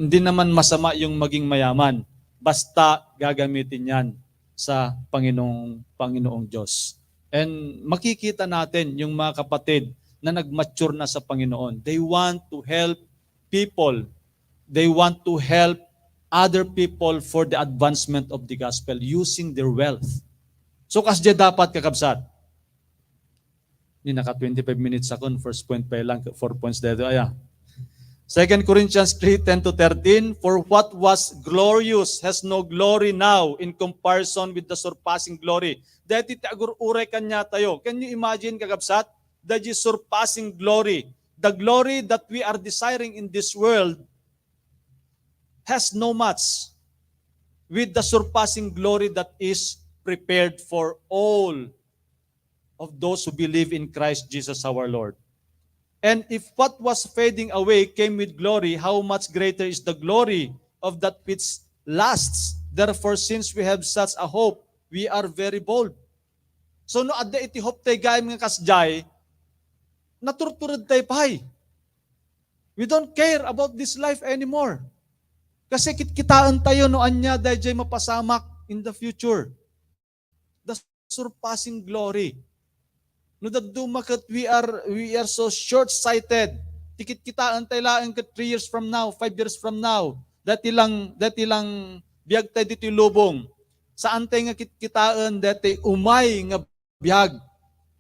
hindi naman masama yung maging mayaman. Basta gagamitin yan sa Panginoong, Panginoong Diyos. And makikita natin yung mga kapatid na nagmature na sa Panginoon. They want to help people. They want to help other people for the advancement of the gospel using their wealth. So, kasdiay dapat, kakabsat. Ni naka twenty-five minutes ako, first point pa lang, four points dito, aya. Second Corinthians three ten to thirteen, "For what was glorious has no glory now in comparison with the surpassing glory." Dahil ti agur-uray kanya tayo. Can you imagine, kakabsat? The surpassing glory. The glory that we are desiring in this world has no match with the surpassing glory that is prepared for all of those who believe in Christ Jesus our Lord. And if what was fading away came with glory, how much greater is the glory of that which lasts? Therefore, since we have such a hope, we are very bold. So, no adda iti hope tay gayam nga kasdiay, naturtured tay pay. We don't care about this life anymore. Kasi kitkitaen tayo no ania dayjay mapasamak in the future. The surpassing glory. No dadduma ket we are, we are so short-sighted. Ti kitkitaen tay laeng ket three years from now, five years from now. Dati lang, dati lang biag tay ditoy lubong. Saan tay nga kitkitaen dati umay nga biag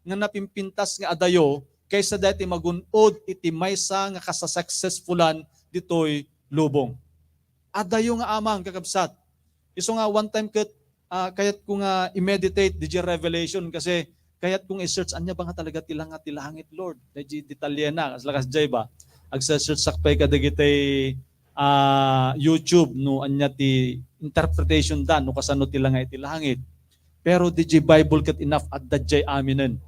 nga napimpintas nga adayo kaysa dati magun-od iti maysa nga kasasuccessfulan ditoy lubong. Adayo nga amang, kakabsat. Isu nga one time ket, ah, kayat ko nga i-meditate didiay Revelation kasi kayat ko nga i-search ania ba nga talaga ti langa ti langit, Lord. Diay detalyena, kas lakas jay ba? Agse-search sak pay kadagiti, ah, YouTube no ania ti interpretation da no kasano ti langa iti langit. Pero diay Bible ket enough, adda jay aminen.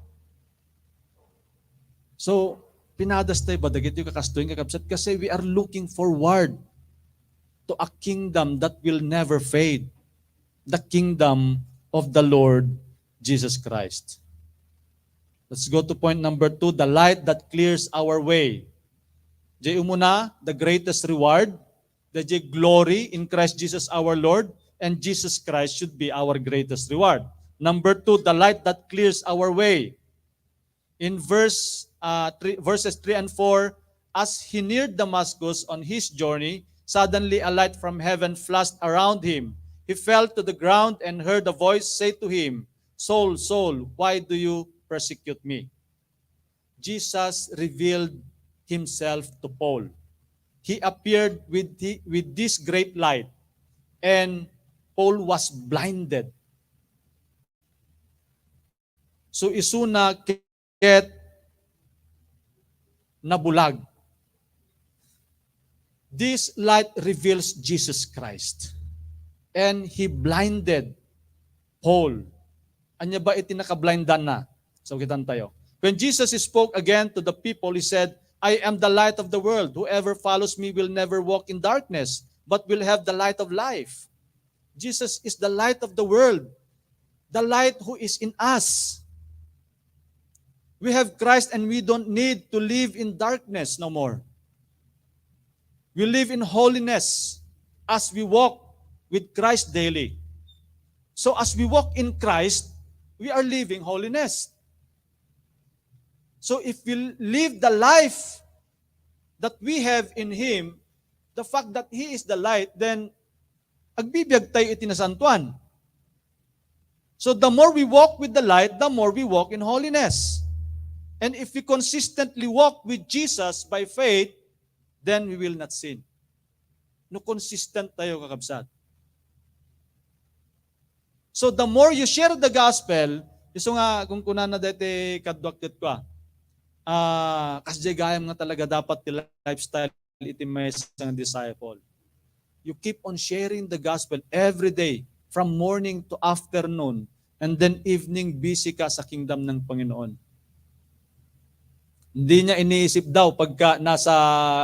So, pinadas tay ba dagiti kakastoy nga kabsat? Kasi we are looking forward to a kingdom that will never fade, the kingdom of the Lord Jesus Christ. Let's go to point number two, the light that clears our way. Jay umuna, the greatest reward, the jay glory in Christ Jesus our Lord, and Jesus Christ should be our greatest reward. Number two, the light that clears our way. In verse, uh, three, verses three and four, as he neared Damascus on his journey, suddenly a light from heaven flashed around him. He fell to the ground and heard a voice say to him, "Saul, Saul, why do you persecute me?" Jesus revealed himself to Paul. He appeared with, the, with this great light, and Paul was blinded. So isuna ket nabulag. This light reveals Jesus Christ. And he blinded Paul. Ania ba iti nakablindanna? So, kitan tayo. When Jesus spoke again to the people, he said, "I am the light of the world. Whoever follows me will never walk in darkness, but will have the light of life." Jesus is the light of the world, the light who is in us. We have Christ and we don't need to live in darkness no more. We live in holiness as we walk with Christ daily. So as we walk in Christ, we are living holiness. So if we live the life that we have in Him, the fact that He is the light, then agbibiag tayo iti nasantuan. So the more we walk with the light, the more we walk in holiness. And if we consistently walk with Jesus by faith, then we will not sin. No consistent tayo, kakabsat. So the more you share the gospel, isu nga kung kunana daytoy kaduak ket kua, ah, kasdiay gayam nga talaga dapat ti lifestyle iti maysa nga disciple. You keep on sharing the gospel every day, from morning to afternoon, and then evening, busy ka sa kingdom ng Panginoon. Hindi niya iniisip daw pagka nasa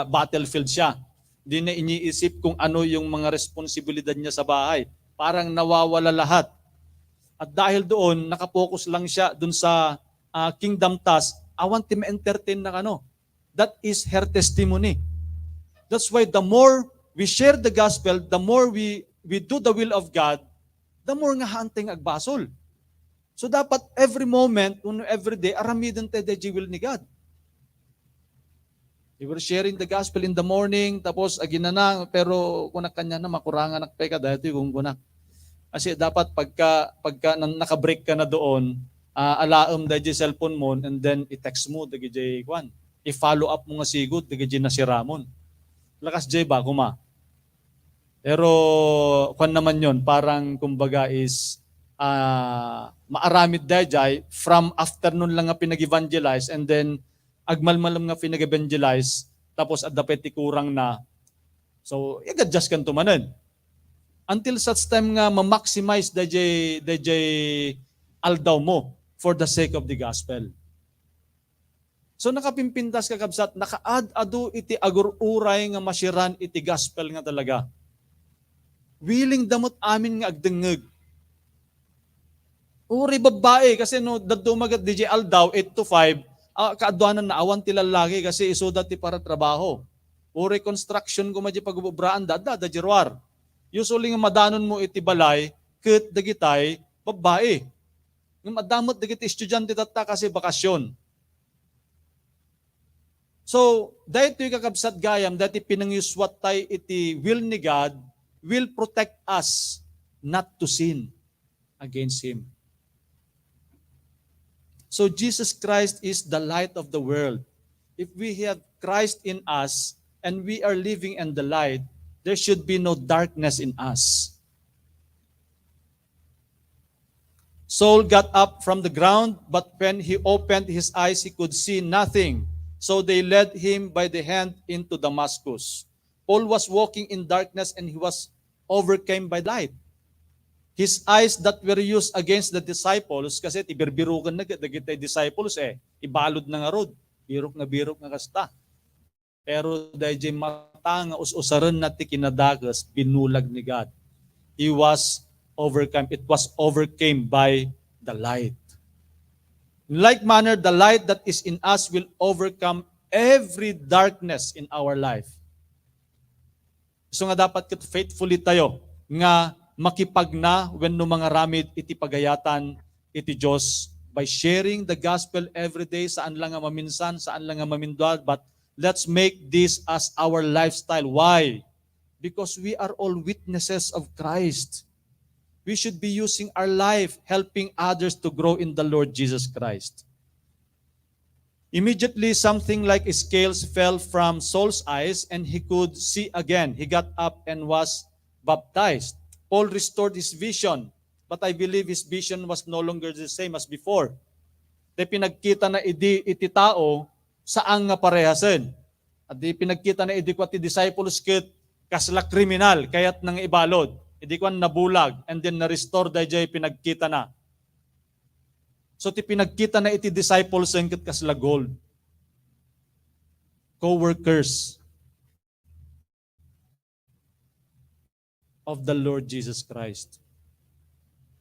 battlefield siya. Hindi niya iniisip kung ano yung mga responsibilidad niya sa bahay. Parang nawawala lahat. At dahil doon, nakapokus lang siya dun sa, ah, kingdom task. Awan ti ma-entertain na kano. That is her testimony. That's why the more we share the gospel, the more we, we do the will of God, the more nga haan tayo nga agbasol. So dapat every moment, wenno every day, aramiden tayo dayjay will ni God. You were sharing the gospel in the morning, tapos aginana, pero kunak kaniana, makuranganak pay ka, daytoy gunggunak. Kasi dapat pagka, pagka nan-, naka-break ka na doon, ah, alaem dayjay cellphone mo, and then i-text mo dagijay kuan, i-follow up mo nga sigud dagijay nasiramon. Lakas jay ba, kuma? Pero kuan naman yon, parang kumbaga is, ah, maaramid dayjay from afternoon lang nga pinag-evangelize and then agmalmalem nga pinag-evangelize, tapos adda pay ti kurang na. So, i-adjust kanto manen. Until such time nga ma-maximize dayjay, dayjay aldaw mo for the sake of the gospel. So, nakapimpintas, kakabsat, nakaad-adu iti agur-uray nga masiran iti gospel nga talaga. Willing da met amin nga agdengngeg. Uray babbai, kasi no dadduma ket dayjay aldaw, eight to five, ah, kaaduanan na awan ti lallaki kasi isuda ti para trabaho. Uray construction koma dayjay pagbububraanda, adda, adda dayjay ruar. Usually nga madanon mo iti balay, ket dagitay babbai. Ngem adda met dagiti estudiante tatta kasi bakasyon. So, daytoy kakabsat gayam, daytoy pinangyuswat tayo iti will ni God will protect us not to sin against Him. So, Jesus Christ is the light of the world. If we have Christ in us and we are living in the light, there should be no darkness in us. Saul got up from the ground, but when he opened his eyes, he could see nothing. So they led him by the hand into Damascus. Paul was walking in darkness and he was overcome by light. His eyes that were used against the disciples, kasi ti birbiruken na dagiti disciples eh, ibalud na ngarud, birok na birok nga kasta. Pero dayjay mata nga us-usarenna ti kinadakes, binulag ni God. He was overcome. It was overcome by the light. In like manner, the light that is in us will overcome every darkness in our life. So nga dapat ket faithfully tayo nga makipagna wenno mangaramid iti pagayatan iti Dios by sharing the gospel every day, saan lang nga maminsan, saan lang nga mamindua, but let's make this as our lifestyle. Why? Because we are all witnesses of Christ. We should be using our life helping others to grow in the Lord Jesus Christ. Immediately, something like scales fell from Saul's eyes and he could see again. He got up and was baptized. Paul restored his vision, but I believe his vision was no longer the same as before. Ti pinagkita na idi iti tao, saan nga parehasen. At di pinagkita na idi kua ti disciples ket kasla kriminal, kayat na nga ibalud. Idi kua nabulag, and then na-restore dayjay pinagkita na. So ti pinagkita na iti disciples ket kasla gold. Co-workers of the Lord Jesus Christ.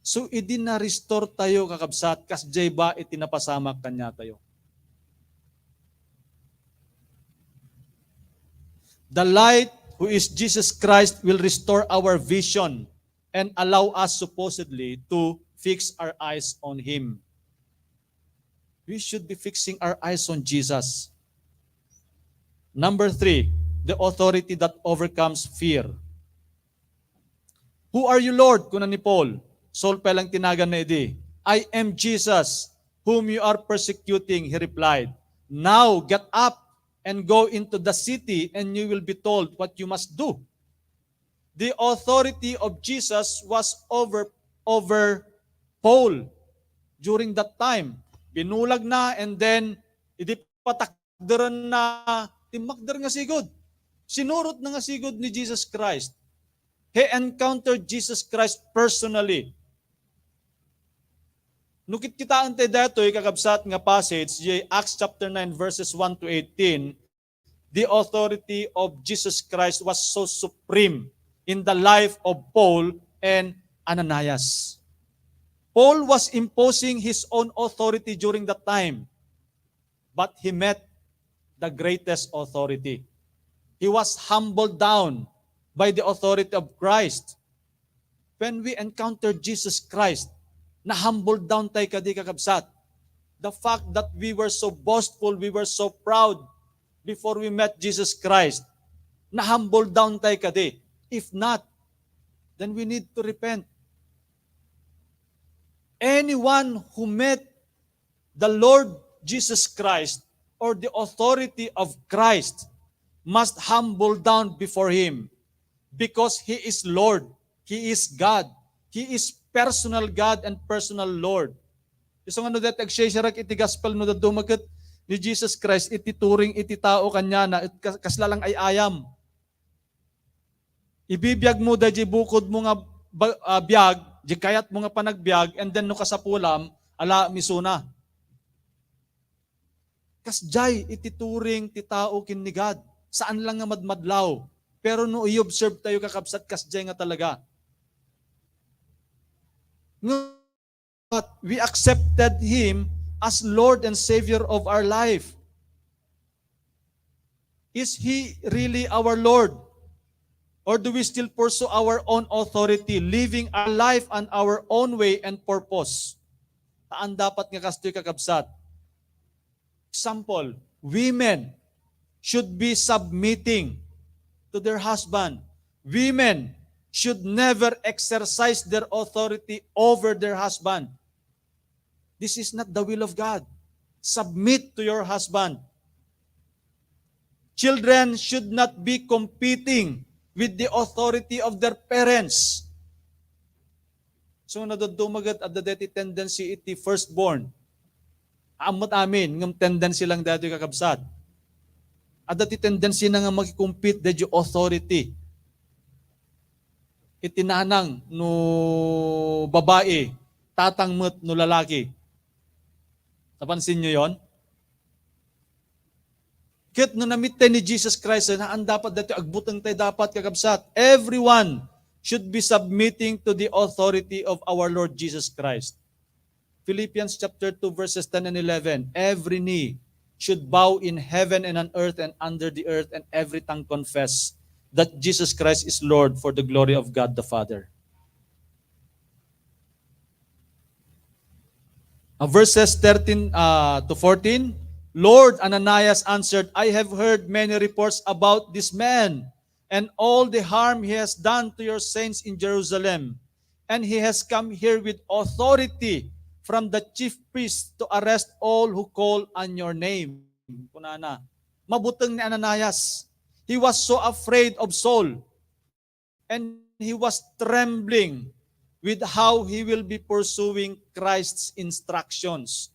So, idi na-restore tayo, kakabsat, kasjay ba iti napasamak kaniatayo? The light who is Jesus Christ, will restore our vision and allow us supposedly to fix our eyes on Him. We should be fixing our eyes on Jesus. Number three, the authority that overcomes fear. "Who are you, Lord?" kuna ni Paul. Saul pay lang tinagan na idi. "I am Jesus, whom you are persecuting," he replied. "Now get up and go into the city, and you will be told what you must do." The authority of Jesus was over, over Paul during that time. Binulag na, and then, idi patakderan na, timmakder nga sigud. Sinurot na nga sigud ni Jesus Christ. He encountered Jesus Christ personally. No kitkitaentayo daytoy, kakabsat, nga passage, diay Acts chapter nine, verses one to eighteen, the authority of Jesus Christ was so supreme in the life of Paul and Ananias. Paul was imposing his own authority during that time, but he met the greatest authority. He was humbled down by the authority of Christ. When we encounter Jesus Christ, na-humble down tayo kadi, kakabsat. The fact that we were so boastful, we were so proud before we met Jesus Christ, na-humble down tayo kadi. If not, then we need to repent. Anyone who met the Lord Jesus Christ or the authority of Christ must humble down before Him, because He is Lord. He is God. He is personal God and personal Lord. Isu nga no dayta agsisiarak iti gospel, no dadduma ket ni Jesus Christ iti turing iti tao kaniana, et kas-, kasla lang ay-ayam. Ibibiag mo daydi bukod mo nga ba-, ah, biag, di kayat mo nga panagbiag, and then no kasapulam, ala, misuna. Kasdiay iti turing ti tao ken ni God. Saan lang nga madmadlaw. Pero no i-observe tayo, kakabsat, kasdiay nga talaga. Nga, but we accepted Him as Lord and Savior of our life. Is He really our Lord? Or do we still pursue our own authority, living our life on our own way and purpose? Saan dapat nga kastoy, kakabsat. Example, women should be submitting to their husband. Women should never exercise their authority over their husband. This is not the will of God. Submit to your husband. Children should not be competing with the authority of their parents. So, no dadduma ket, adda daytoy tendency iti firstborn. Ammo't amin, ngem tendency lang daytoy, kakabsat. Adda ti tendency na nga makikompete daydi authority. Iti nanang no babai, tatang met no lalaki. Napansin niyo yon? Ket no na-meet tayo ni Jesus Christ, saan dapat daytoy, agbuteng tayo dapat, kakabsat. Everyone should be submitting to the authority of our Lord Jesus Christ. Philippians chapter two, verses ten and eleven, "Every knee should bow in heaven and on earth and under the earth, and every tongue confess that Jesus Christ is Lord, for the glory of God the Father." Uh, verses thirteen, uh, to fourteen, "Lord," Ananias answered, "I have heard many reports about this man and all the harm he has done to your saints in Jerusalem. And he has come here with authority from the chief priests to arrest all who call on your name." Kunana, mabuteng ni Ananias. He was so afraid of Saul. And he was trembling with how he will be pursuing Christ's instructions.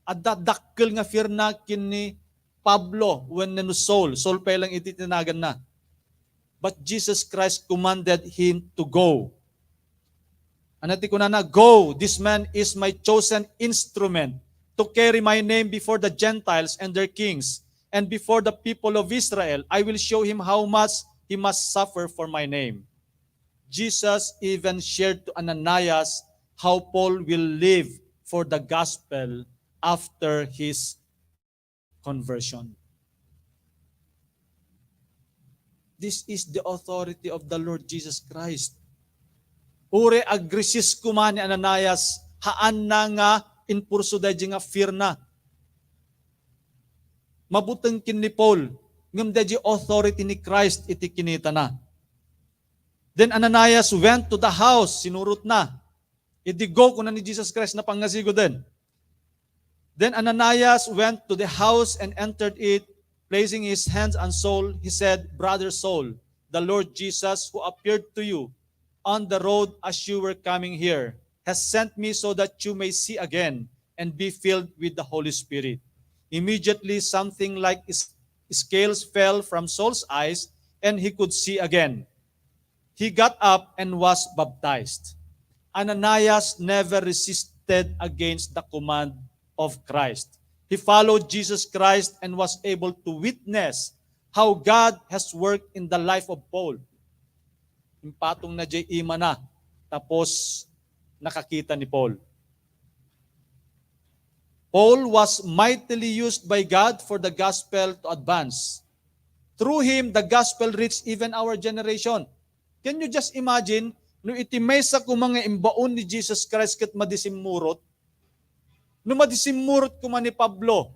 Adda dakkel nga fear na ken ni Pablo wenno Saul. Saul pay lang iti tinaganna. But Jesus Christ commanded him to go. Ano ti kunana? "Go, this man is my chosen instrument to carry my name before the Gentiles and their kings, and before the people of Israel. I will show him how much he must suffer for my name." Jesus even shared to Ananias how Paul will live for the gospel after his conversion. This is the authority of the Lord Jesus Christ. Uray agresist koma ni Ananias, haanna nga impurso daydi nga fear na. Mabuteng ken ni Paul, ngem daydi authority ni Christ iti kinitana. Then Ananias went to the house, sinurotna. Idi go, kuna ni Jesus Christ, napangngasiguden. Then Ananias went to the house and entered it, placing his hands on Saul. He said, "Brother Saul, the Lord Jesus, who appeared to you on the road as you were coming here, has sent me so that you may see again and be filled with the Holy Spirit." Immediately, something like s-, scales fell from Saul's eyes, and he could see again. He got up and was baptized. Ananias never resisted against the command of Christ. He followed Jesus Christ and was able to witness how God has worked in the life of Paul. Impatongna diay imana, tapos nakakita ni Paul. Paul was mightily used by God for the gospel to advance. Through him, the gospel reached even our generation. Can you just imagine, no iti maysa koma nga imbaon ni Jesus Christ ket madi simmurot? No madi simmurot koma ni Pablo,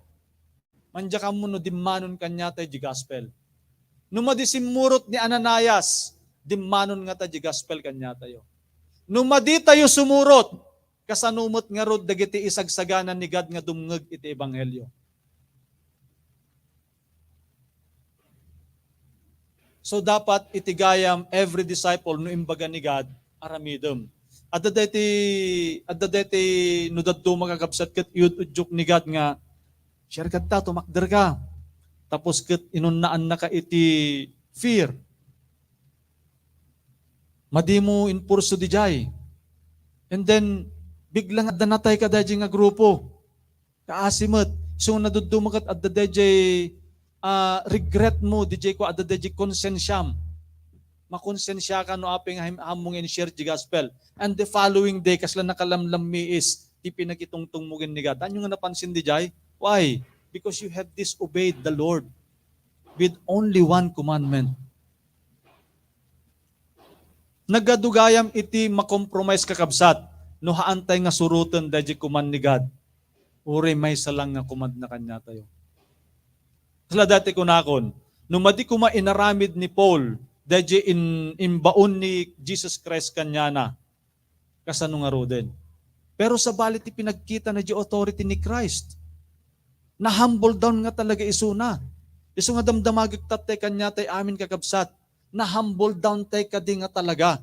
mandiak ammo no dimmanon kaniatayo diay gospel. No madi simmurot ni Ananias, dimmanon ngata diay gospel kaniatayo. No madi tayo sumurot, kasano met ngarud dagiti isagsaganan ni God nga dumngeg iti ebanghelio? So, dapat iti gayam, every disciple, no imbaga ni God, aramidem. Adda daytoy, adda daytoy no dadduma, kakabsat, ket iyud-udyok ni God nga, "Share ka ta, tumakder ka." Tapos ket inunnaannaka iti fear. Madimo impurso didiay. And then, biglang adda natayka daydiay nga grupo. Kaasi met, isu nga nadudduma ket adda daydiay, ah, regret mo, didiay kua, adda daydiay konsensiam. Makonsensiaka no apay nga ham-, haanmo nga in-share diay gospel. And the following day, kasla nakalamlammiis ti pinakitungtong mo ken ni God. Ania nga napansin didiay? Why? Because you have disobeyed the Lord with only one commandment. Nagadu gayam iti makompromise, kakabsat, no haantay nga suroten daydiay command ni God. Uray maysa lang nga command na kaniatayo. Kasla daytoy kunakon, no madi koma inaramid ni Paul daydiay in-, imbaon ni Jesus Christ kaniana, kasano ngaruden? Pero sabali ti pinagkitana diay authority ni Christ, na-humble down nga talaga isuna. Isu nga damdamagek tattay kaniatay amin, kakabsat, na-humble down tay kadi nga talaga.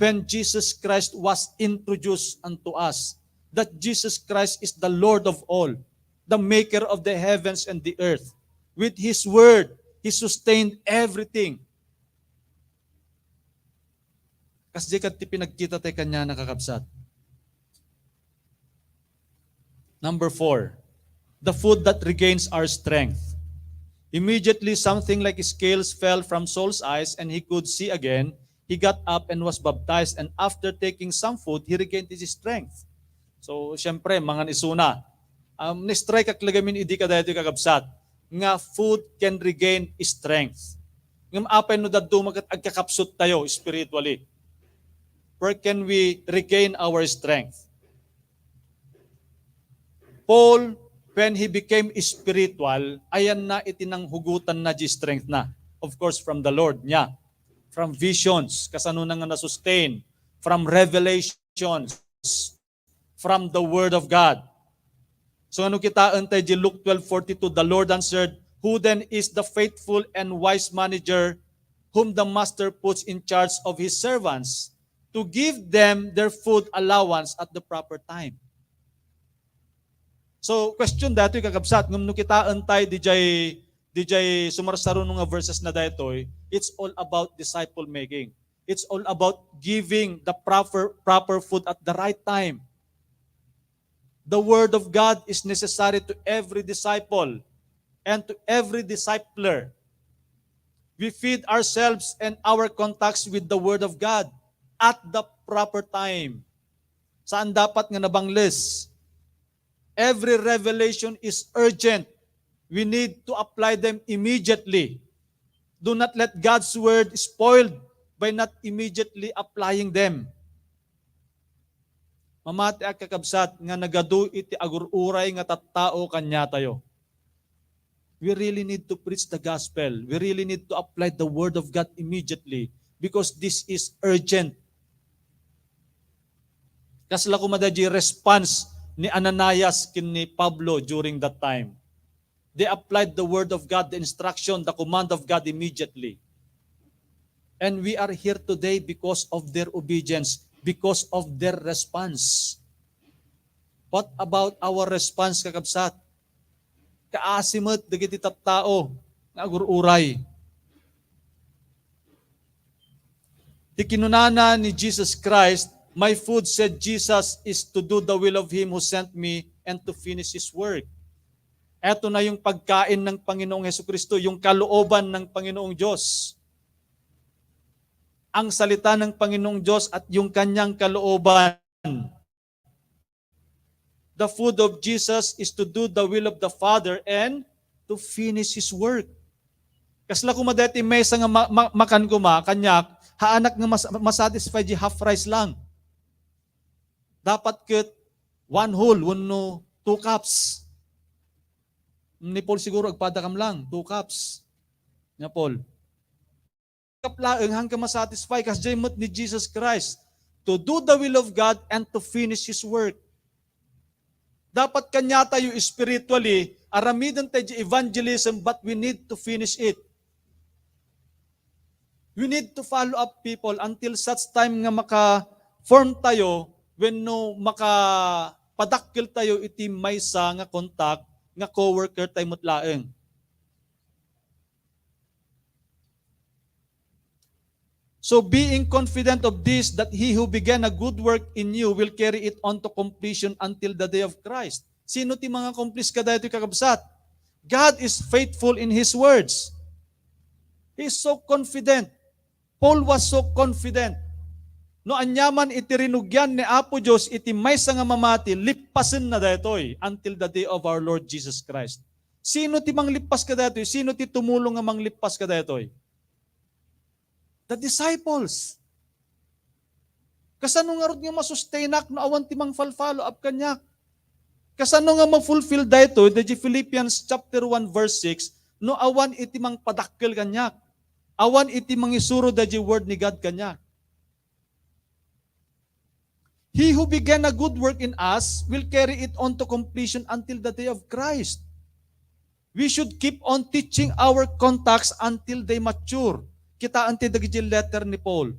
When Jesus Christ was introduced unto us, that Jesus Christ is the Lord of all, the maker of the heavens and the earth. With His word, He sustained everything. Kasdiay ket ti pinagkita tay kaniana, kakabsat. Number four, the food that regains our strength. Immediately, something like scales fell from Saul's eyes and he could see again. He got up and was baptized, and after taking some food, he regained his strength. So, siyempre, mangan isuna. Um, na-strike ak la gamin idi kadaytoy, kakabsat, nga food can regain strength. Ngem apay no dadduma ket agkakapsut tayo spiritually? Where can we regain our strength? Paul, when he became spiritual, ayanna iti nanghugotanna diay strength na. Of course, from the Lord niya. From visions, kasano na nga na-sustain. From revelations, from the Word of God. So, ano kitaen tay diay Luke twelve forty-two? The Lord answered, "Who then is the faithful and wise manager whom the master puts in charge of his servants to give them their food allowance at the proper time?" So, question daytoy, kakabsat, ngem no kitaen tay diay, diay sumarsaruno nga verses na daytoy, it's all about disciple making. It's all about giving the proper, proper food at the right time. The word of God is necessary to every disciple and to every discipler. We feed ourselves and our contacts with the word of God at the proper time. Saan dapat nga nabangles? Every revelation is urgent. We need to apply them immediately. Do not let God's word spoiled by not immediately applying them. Mamati a kakabsat nga nagadu iti agur-uray nga tattao kaniatayo. We really need to preach the gospel. We really need to apply the word of God immediately because this is urgent. Kasla koma daydi response ni Ananias ken ni Pablo during that time. They applied the word of God, the instruction, the command of God immediately. And we are here today because of their obedience, because of their response. What about our response, kakabsat? Kaasi met dagiti tattao nga agur-uray. Ti kinunana ni Jesus Christ, "My food," said Jesus, "is to do the will of him who sent me and to finish his work." Eto na yung pagkain ng Panginoong Hesukristo, yung kalooban ng Panginoong Diyos. Ang salita ng Panginoong Diyos at yung kanyang kalooban. The food of Jesus is to do the will of the Father and to finish His work. Kasla koma daytoy maysa nga ma-, ma-, makan koma, kaniak, haanak nga mas-, masatisfy di half rice lang. Dapat ket one whole, wenno two cups. Ni Paul siguro agpadakam lang, two cups. Ni Paul. Cup laeng, hanggang masatisfy, kasdiay met ni Jesus Christ. To do the will of God and to finish His work. Dapat kaniatayo spiritually, aramiden tayo di evangelism, but we need to finish it. We need to follow up people until such time nga maka-form tayo, wenno makapadakkel tayo iti maysa nga contact nga coworker tayo met laeng. So, being confident of this, that he who began a good work in you will carry it on to completion until the day of Christ. Sino ti manga-accomplish kadaytoy, kakabsat? God is faithful in His words. He is so confident. Paul was so confident. No aniaman iti rinugian ni Apo Dios iti maysa nga mamati, lippasenna daytoy until the day of our Lord Jesus Christ. Sino ti manglippas kadaytoy? Sino ti tumulong nga manglippas kadaytoy? The disciples. Kasano ngarud nga masustainak no awan ti mangfal-follow up kaniak? Kasano nga ma-fulfill daytoy daydi Philippians chapter one verse six no awan iti mangpadakkel kaniak? Awan iti mangisuro daydi word ni God kaniak? He who began a good work in us will carry it on to completion until the day of Christ. We should keep on teaching our contacts until they mature. Kitaen ti dagiti letter ni Paul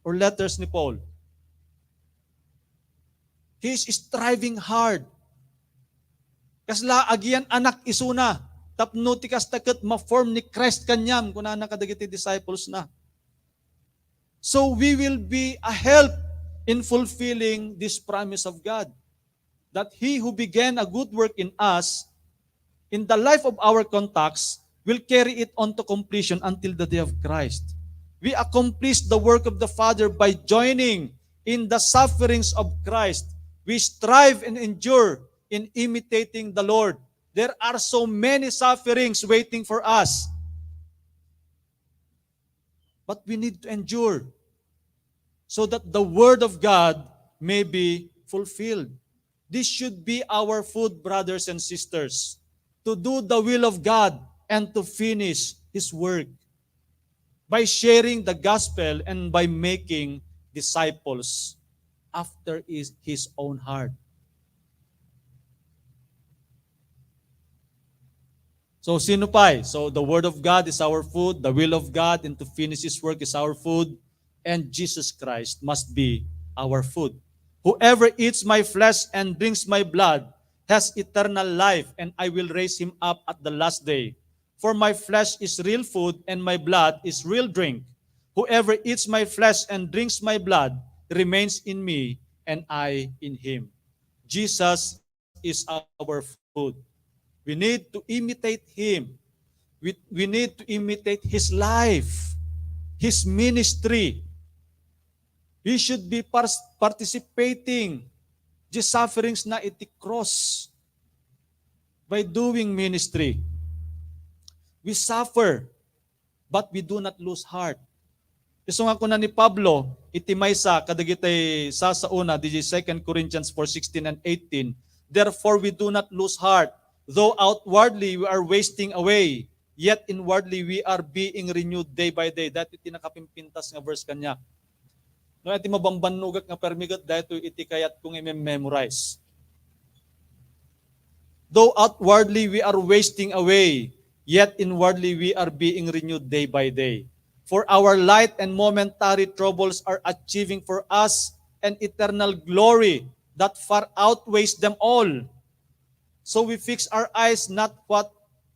or letters ni Paul. He is striving hard. Kasla agian-anak isuna, tapno ti kasta ket ma-form ni Christ kaniam, kunana kadagiti disciples na. So we will be a help in fulfilling this promise of God, that he who began a good work in us, in the life of our contacts, will carry it on to completion until the day of Christ. We accomplish the work of the Father by joining in the sufferings of Christ. We strive and endure in imitating the Lord. There are so many sufferings waiting for us. But we need to endure so that the word of God may be fulfilled. This should be our food, brothers and sisters, to do the will of God and to finish His work by sharing the gospel and by making disciples after His, His own heart. So, sino pay? So, the Word of God is our food, the will of God, and to finish His work is our food, and Jesus Christ must be our food. "Whoever eats my flesh and drinks my blood has eternal life, and I will raise him up at the last day. For my flesh is real food, and my blood is real drink. Whoever eats my flesh and drinks my blood remains in me, and I in him." Jesus is our food. We need to imitate Him. We, we need to imitate His life, His ministry. We should be pars-, participating the sufferings na iti cross by doing ministry. We suffer but we do not lose heart. Isu nga kuna ni Pablo iti maysa kadagiti sasaona, di Second Corinthians four sixteen and eighteen, "Therefore we do not lose heart, though outwardly we are wasting away, yet inwardly we are being renewed day by day." Dati ti nakapimpintas nga verse kaniak. No, iti mabambannogak nga permi ket daytoy iti kayatko nga i-memorize. "Though outwardly we are wasting away, yet inwardly we are being renewed day by day. For our light and momentary troubles are achieving for us an eternal glory that far outweighs them all. So we fix our eyes not what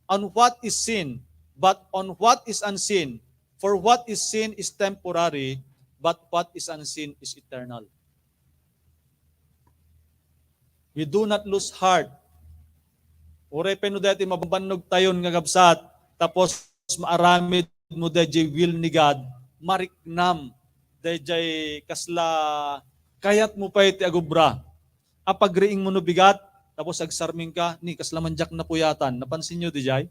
on what is seen, but on what is unseen. For what is seen is temporary, but what is unseen is eternal." We do not lose heart. Uray pay no daytoy mabannogtayon nga kabsat, tapos maaramidmo dayjay will ni God, mariknam dayjay kasla kayatmo pay ti agubra. Apagriingmo no bigat, tapos agsarmingka, ni kasla man diak napuyatan. Napansinyo dayjay?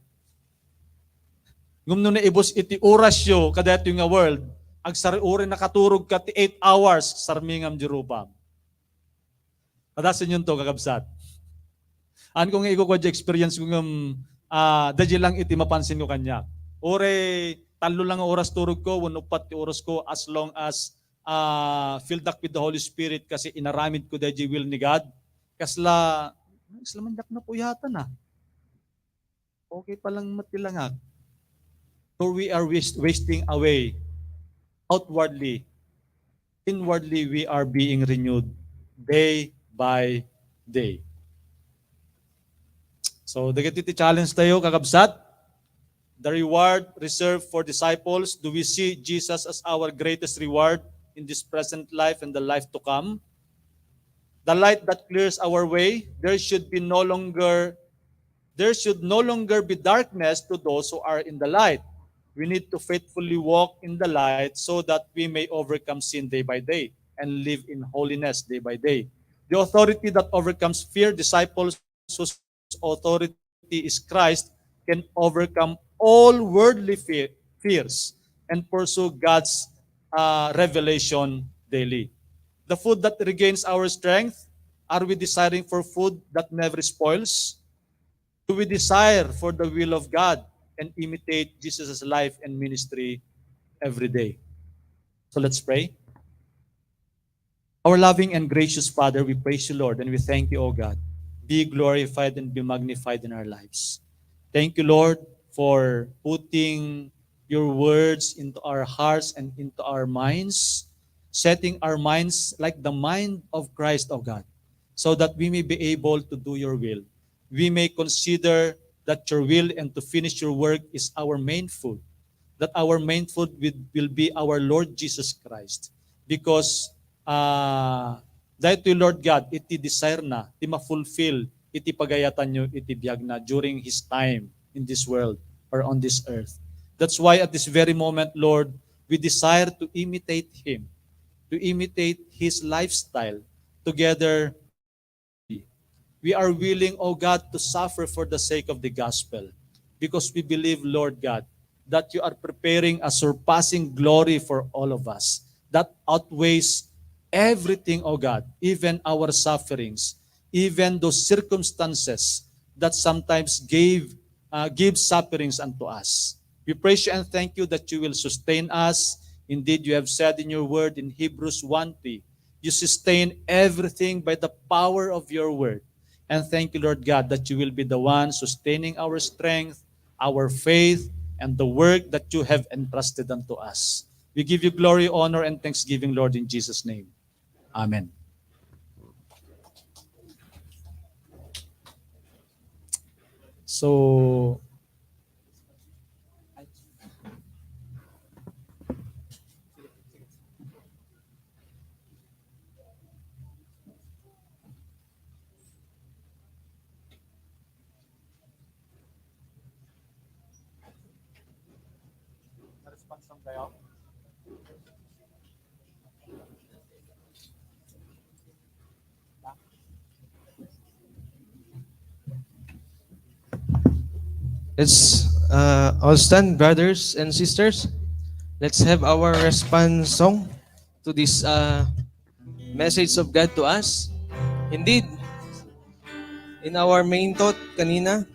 Ngem no naibus iti orasyo kadaytoy nga world, agsar-, uray nakaturogka ti eight hours, sarmingam diay rupam. Kadasenyo to, kakabsat. Haan ko nga ikukua diay experience ko ngem, ah, dayjay lang iti mapansinko kaniak. Uray tallo lang nga oras turogko, wenno uppat ti orasko, as long as, ah, filled up with the Holy Spirit, kasi inaramidko dayjay will ni God. Kasla, kasla man diak napuyatan, ah. Okay pa lang met ti langak. For we are wast-, wasting away outwardly. Inwardly, we are being renewed day by day. So, dagiti ti challenge tayo, kakabsat. The reward reserved for disciples. Do we see Jesus as our greatest reward in this present life and the life to come? The light that clears our way, there should be no longer there should no longer be darkness to those who are in the light. We need to faithfully walk in the light so that we may overcome sin day by day and live in holiness day by day. The authority that overcomes fear, disciples whose authority is Christ, can overcome all worldly fear, fears and pursue God's, uh, revelation daily. The food that regains our strength, are we desiring for food that never spoils? Do we desire for the will of God and imitate Jesus' life and ministry every day? So let's pray. Our loving and gracious Father, we praise you, Lord, and we thank you, O God. Be glorified and be magnified in our lives. Thank you, Lord, for putting your words into our hearts and into our minds, setting our minds like the mind of Christ, O God, so that we may be able to do your will. We may consider that your will and to finish your work is our main food, that our main food will, will be our Lord Jesus Christ. Because, ah, daytoy, Lord God, iti desire na, ti ma-fulfill iti pagayatanyo iti biagna during his time in this world or on this earth. That's why at this very moment, Lord, we desire to imitate him, to imitate his lifestyle together. We are willing, O God, to suffer for the sake of the gospel because we believe, Lord God, that you are preparing a surpassing glory for all of us that outweighs everything, O God, even our sufferings, even those circumstances that sometimes gave, uh, give sufferings unto us. We praise you and thank you that you will sustain us. Indeed, you have said in your word in Hebrews one three, you sustain everything by the power of your word. And thank you, Lord God, that you will be the one sustaining our strength, our faith, and the work that you have entrusted unto us. We give you glory, honor, and thanksgiving, Lord, in Jesus' name. Amen. So, It's Uh, all stand, brothers and sisters. Let's have our response song to this uh, message of God to us. Indeed, in our main thought kanina,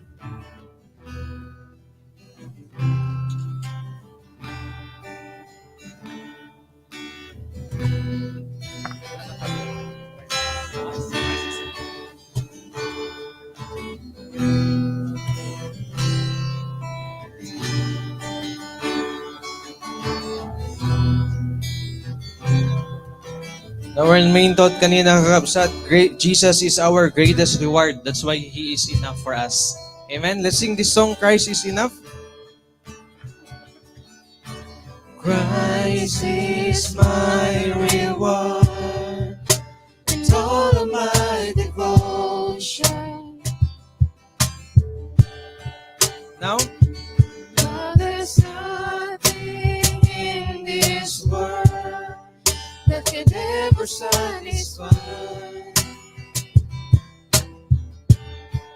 our main thought kanina, kakabsat, great, Jesus is our greatest reward. That's why He is enough for us. Amen. Let's sing this song, Christ is Enough. Christ is my reward and all of my devotion. Now, now there's nothing in this world that can ever satisfy.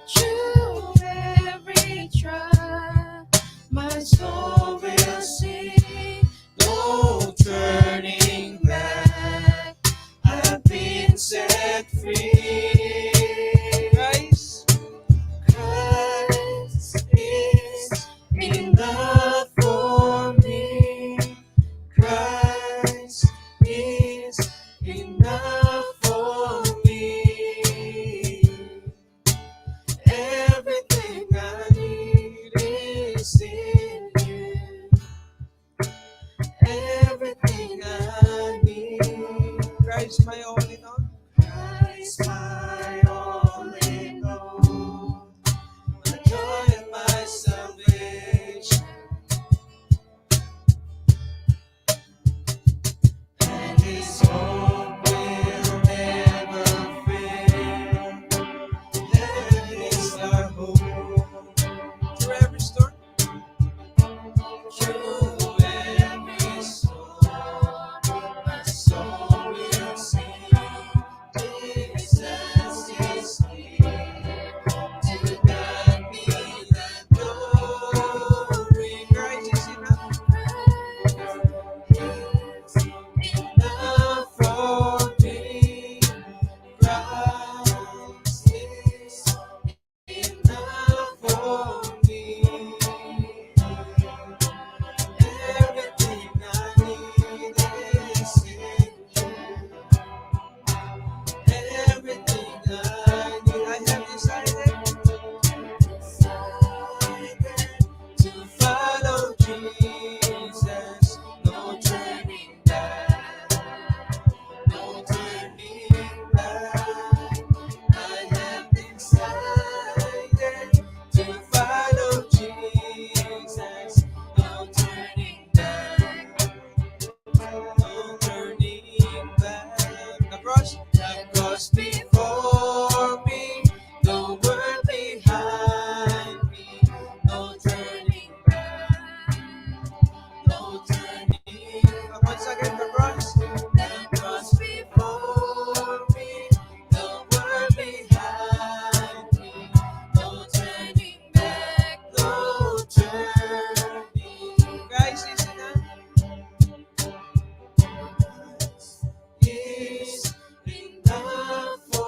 Through every trial, my soul will sing, no turning back. I've been set free. Christ, Christ is enough for me. Christ is enough for me. Everything I need is in you. Everything I need. Christ my all in all. Christ my all in all. My joy and my salvation. And his hope will never fail. Heaven is our home. Through every storm, through every storm, my soul will sing. Jesus is here. To God be the glory. Christ is enough. Christ is enough for me. Christ is enough for me. Everything I need is in you. Everything I need, I have decided, decided to follow Jesus. No turning back. No turning back. I have decided to follow Jesus. No turning back. No turning back. The cross, the cross before me, the world behind me. No turning back. No turning. Once again, the cross. The cross before me, the world behind me. No turning back, no turning. Christ is enough. Is enough for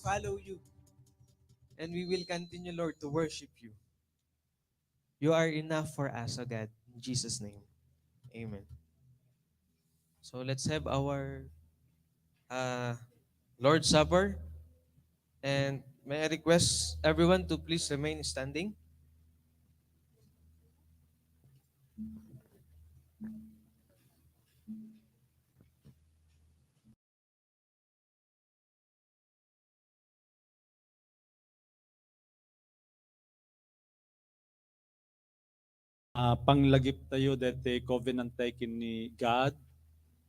follow you. And we will continue, Lord, to worship you. You are enough for us, O God. In Jesus' name, amen. So let's have our uh, Lord's Supper. And may I request everyone to please remain standing? Ah, panglagip tayo deti covenant tayo ken ni God,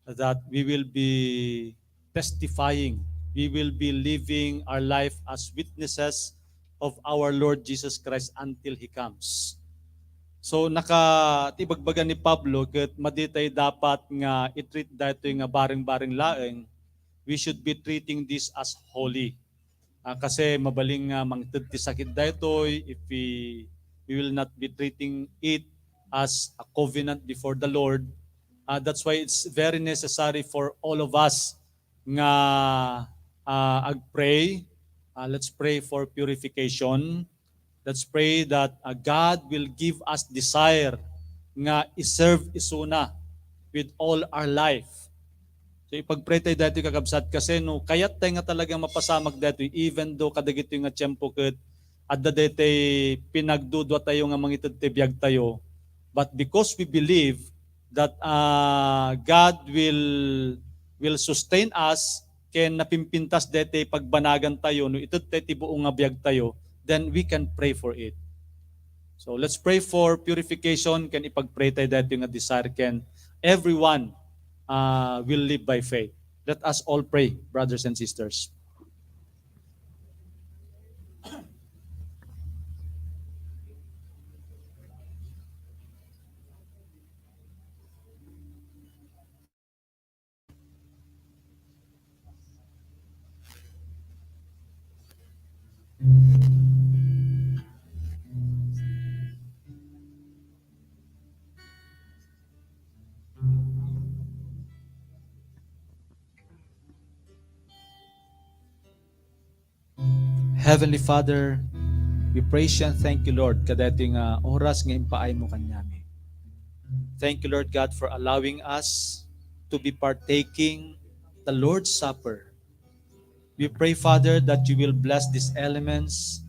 that we will be testifying, we will be living our life as witnesses of our Lord Jesus Christ until He comes. So, naka-, ti ibagbaga ni Pablo, ket madi tayo dapat nga i-treat daytoy nga bareng-bareng laeng, we should be treating this as holy. Ah, kasi mabalin nga mangted ti sakit daytoy if we, we will not be treating it as a covenant before the Lord. Ah, that's why it's very necessary for all of us nga, ah, agpray. Ah, let's pray for purification. Let's pray that, uh, God will give us desire nga i-serve isuna with all our life. So, ipagpray tayo daytoy, kakabsat, kasi no kayat tayo nga talagang mapasamak daytoy, even though kadagitoy nga tiempo ket adda daytoy pinagdudua tayo nga mangited ti biag tayo, but because we believe that, uh, God will, will sustain us, ken napimpintas daytoy pagbanagan tayo, no ited tayo ti buo nga biag tayo, then we can pray for it. So let's pray for purification, ken ipagpray tayo daytoy nga desire, ken everyone, uh, will live by faith. Let us all pray, brothers and sisters. Heavenly Father, we praise you and thank you, Lord, kadaytoy nga oras nga impaaymo kaniami. Thank you, Lord God, for allowing us to be partaking the Lord's Supper. We pray, Father, that you will bless these elements,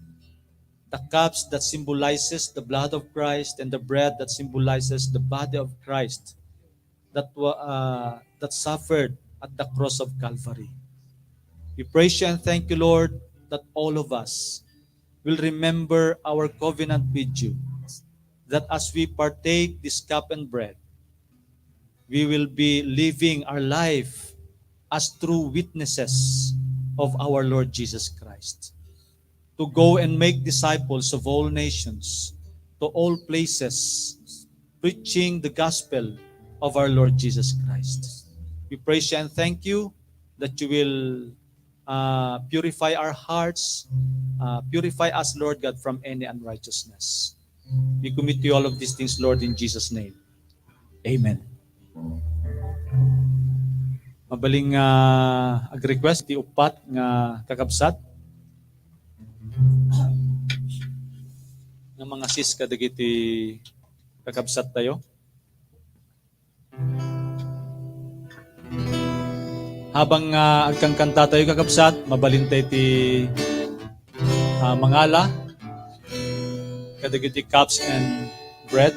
the cups that symbolizes the blood of Christ and the bread that symbolizes the body of Christ that wa-, uh, that suffered at the cross of Calvary. We praise you and thank you, Lord, that all of us will remember our covenant with you, that as we partake this cup and bread, we will be living our life as true witnesses of our Lord Jesus Christ. To go and make disciples of all nations, to all places, preaching the gospel of our Lord Jesus Christ. We praise you and thank you that you will, uh, purify our hearts, uh, purify us, Lord God, from any unrighteousness. We commit to you all of these things, Lord, in Jesus' name. Amen. Mabalin nga ag-request ti uppat nga kakabsat nga mangasis kadagiti kakabsat tayo. Habang, ah, agkankanta tayo, kakabsat, mabalin tayo ti, ah, mangala kadagiti cups and bread.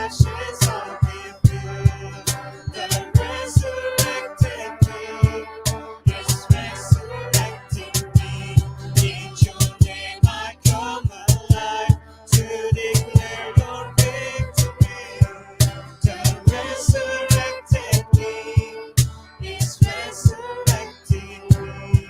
Ashes are revealed, the resurrected King is resurrecting me. In your name I come alive to declare your victory. The resurrected King is resurrecting me.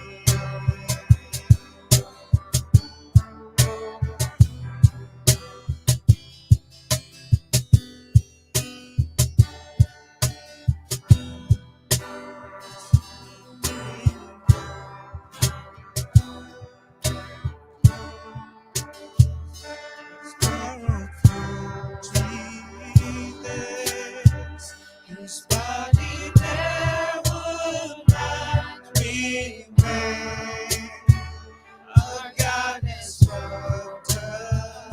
Whose body never not remain. Our God is royal.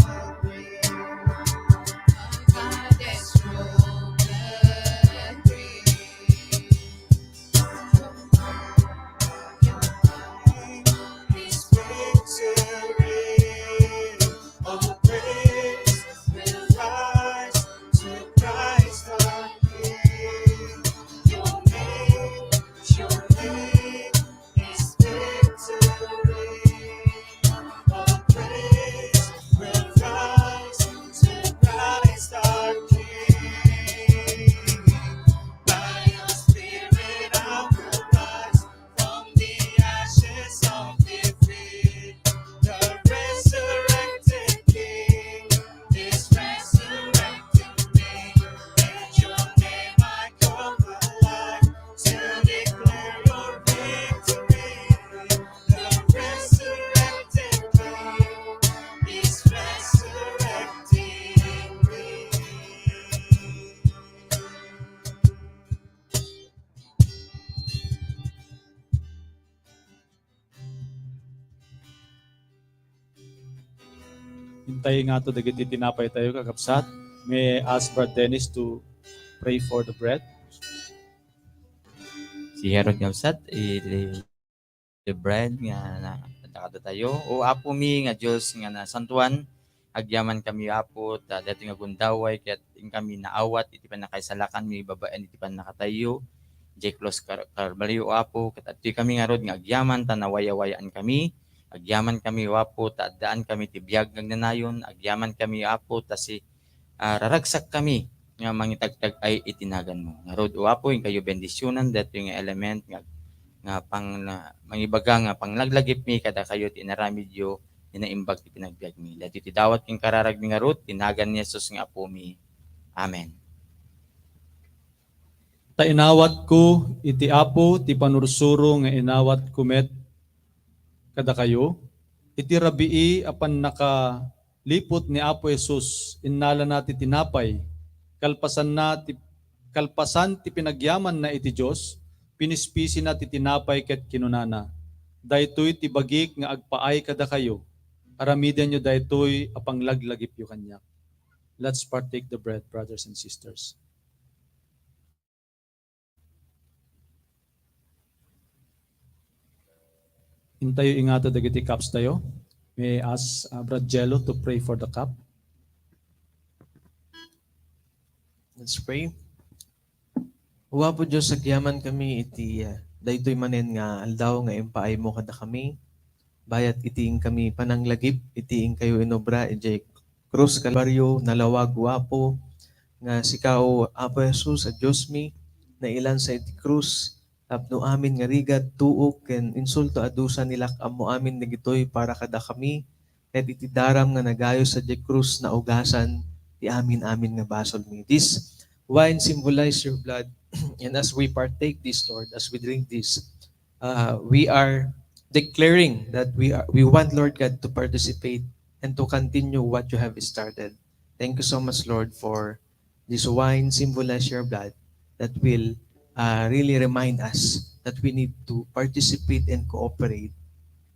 Our God is royal. His victory. All praise will rise to Christ our King. Your name, your name is victory. All praise will rise to Christ our King. By your Spirit, I will rise from the ashes of defeat. The resurrected King is resurrecting me. In your name I come alive to declare your victory. The resurrected King is resurrecting me. Intay nga to dagiti tinapay tayo, kakabsat. May I ask Brad Dennis to pray for the bread. Sige ngarud, kabsat, i-, the bread nga na, kadatayo. O Apo mi nga Dios nga nasantuan, agyaman kami, Apo, ta daytoy nga gundaway ket inkami naawat iti pannakaisalakanmi babaen iti pannakatayyo idiay krus Kar-, Kalbario, Apo, ket adtoy kami ngarud nga agyaman ta nawayawayaan kami. Agyaman kami, Apo, ta addaan kami ti biag nga agnanayon. Agyaman kami, Apo, ta si ah, raragsak kami nga mangitagtag-ay iti naganmo. Ngarud, O Apo, inkayo bendisionan daytoy nga element nga, nga pang-, na, mangibaga nga panglaglagipmi kadakayo ti inaramidyo ti naimbag ti panagbiagmi. Daytoy ti dawat ken kararagmi ngarud, ti nagan ni Jesus nga Apomi. Amen. Ta inawatko iti Apo ti panursuro nga inawatko met kadakayo, iti rabii a pannaka-, liput ni Apo Jesus, innalana ti tinapay, kalpasanna ti, kalpasan ti pinagyamanna iti Dios, pinispisina ti tinapay ket kinunana, "Daytoy ti bagik nga agpaay kadakayo. Aramidenyo daytoy a panglaglagipyo kaniak." Let's partake the bread, brothers and sisters. Intayo ingato dagiti cups tayo. May I ask, uh, Brad Jello to pray for the cup. Let's pray. O Apo Dios, agyaman kami iti, ah, daytoy manen nga aldaw nga impaaymo kadakami. Bayat iti inkami pananglagip, iti inkayo inobra idiay krus Kalbario, nalawag, O Apo, nga sika, O Apo Jesus, a Diosmi, nailansa iti krus, tapno amin nga rigat, tuok, ken insulto a dusa, nilak-ammo amin dagitoy para kadakami, ket iti daram nga nagayo sadiay krus, naugasan ti amin-amin nga basolmi. This wine symbolize your blood, and as we partake this, Lord, as we drink this, uh, we are declaring that we are, we want, Lord God, to participate and to continue what you have started. Thank you so much, Lord, for this wine symbolize your blood that will, uh, really remind us that we need to participate and cooperate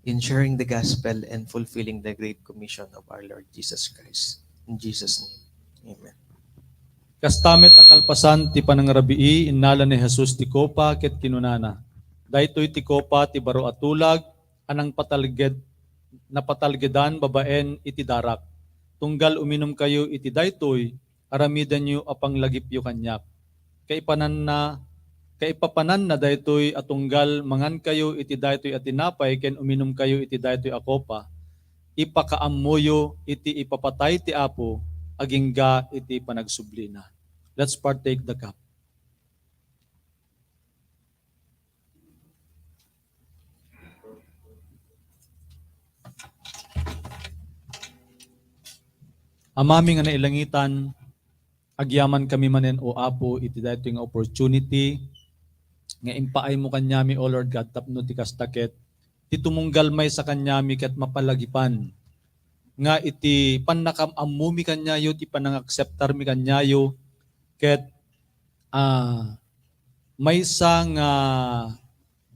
in sharing the gospel and fulfilling the great commission of our Lord Jesus Christ. In Jesus' name, amen. Kasta met a kalpasan ti panangrabii, innala ni Jesus ti kopa ket kinunana, "Daytoy ti kopa ti baro a tulag a nangpatalged-, napatalgedan babaen iti darak. Tunggal uminumkayo iti daytoy, aramidenyo a panglagipyo kaniak. Kaipananna, kaipapananna daytoy a tunggal mangankayo iti daytoy a tinapay ken uminumkayo iti daytoy a kopa, ipakaammoyo iti ipapatay ti Apo agingga iti panagsublina. Let's partake the cup. Amami nga nailangitan, agyamankami manen, O Apo, iti daytoy nga opportunity nga impaaymo kaniami, O Lord God, tapno ti kasta ket ti tumunggal maysa kaniami ket mapalagipan nga iti pannakam-ammomi kaniayo, ti panangakseptarmi kaniayo, ket, ah, maysa nga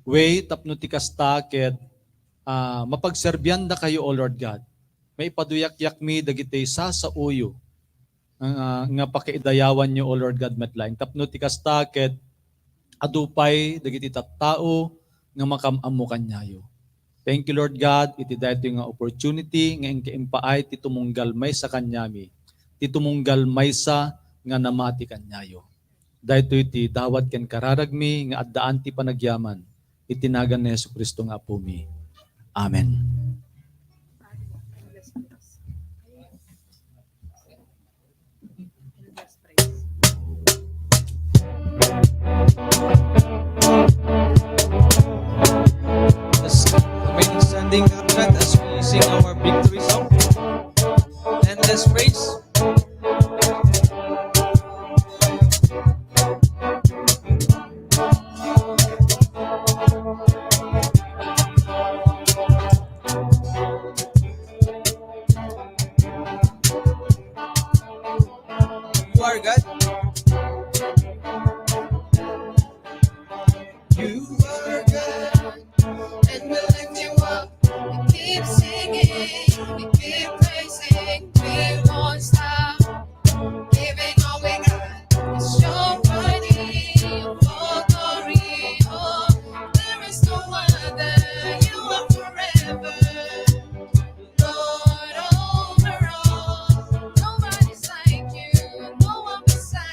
way tapno ti kasta ket, ah, mapagserbiandakayo, O Lord God. Maipaduyakyakmi dagiti sasaoyo nga, nga pakaidayawanyo, O Lord God, met laeng. Tapno ti kasta ket adu pay dagiti tattao nga makam-ammo kaniayo. Thank you, Lord God, iti daytoy nga opportunity nga inka impaay ti tumunggal maysa kaniami, ti tumunggal maysa nga namati kaniayo. Daytoy ti dawat ken kararagmi nga addaan ti panagyaman iti nagan ni Jesu-Cristo nga Apomi. Amen. Let's remain standing, comrade, as we sing our victory song. Endless praise. You are God. You are God, and we lift you up. We keep singing, we keep praising, we won't stop. Giving all we got, 'cause you're worthy of all glory. Oh, there is no other, you are forever. Lord over all, nobody's like you, no one beside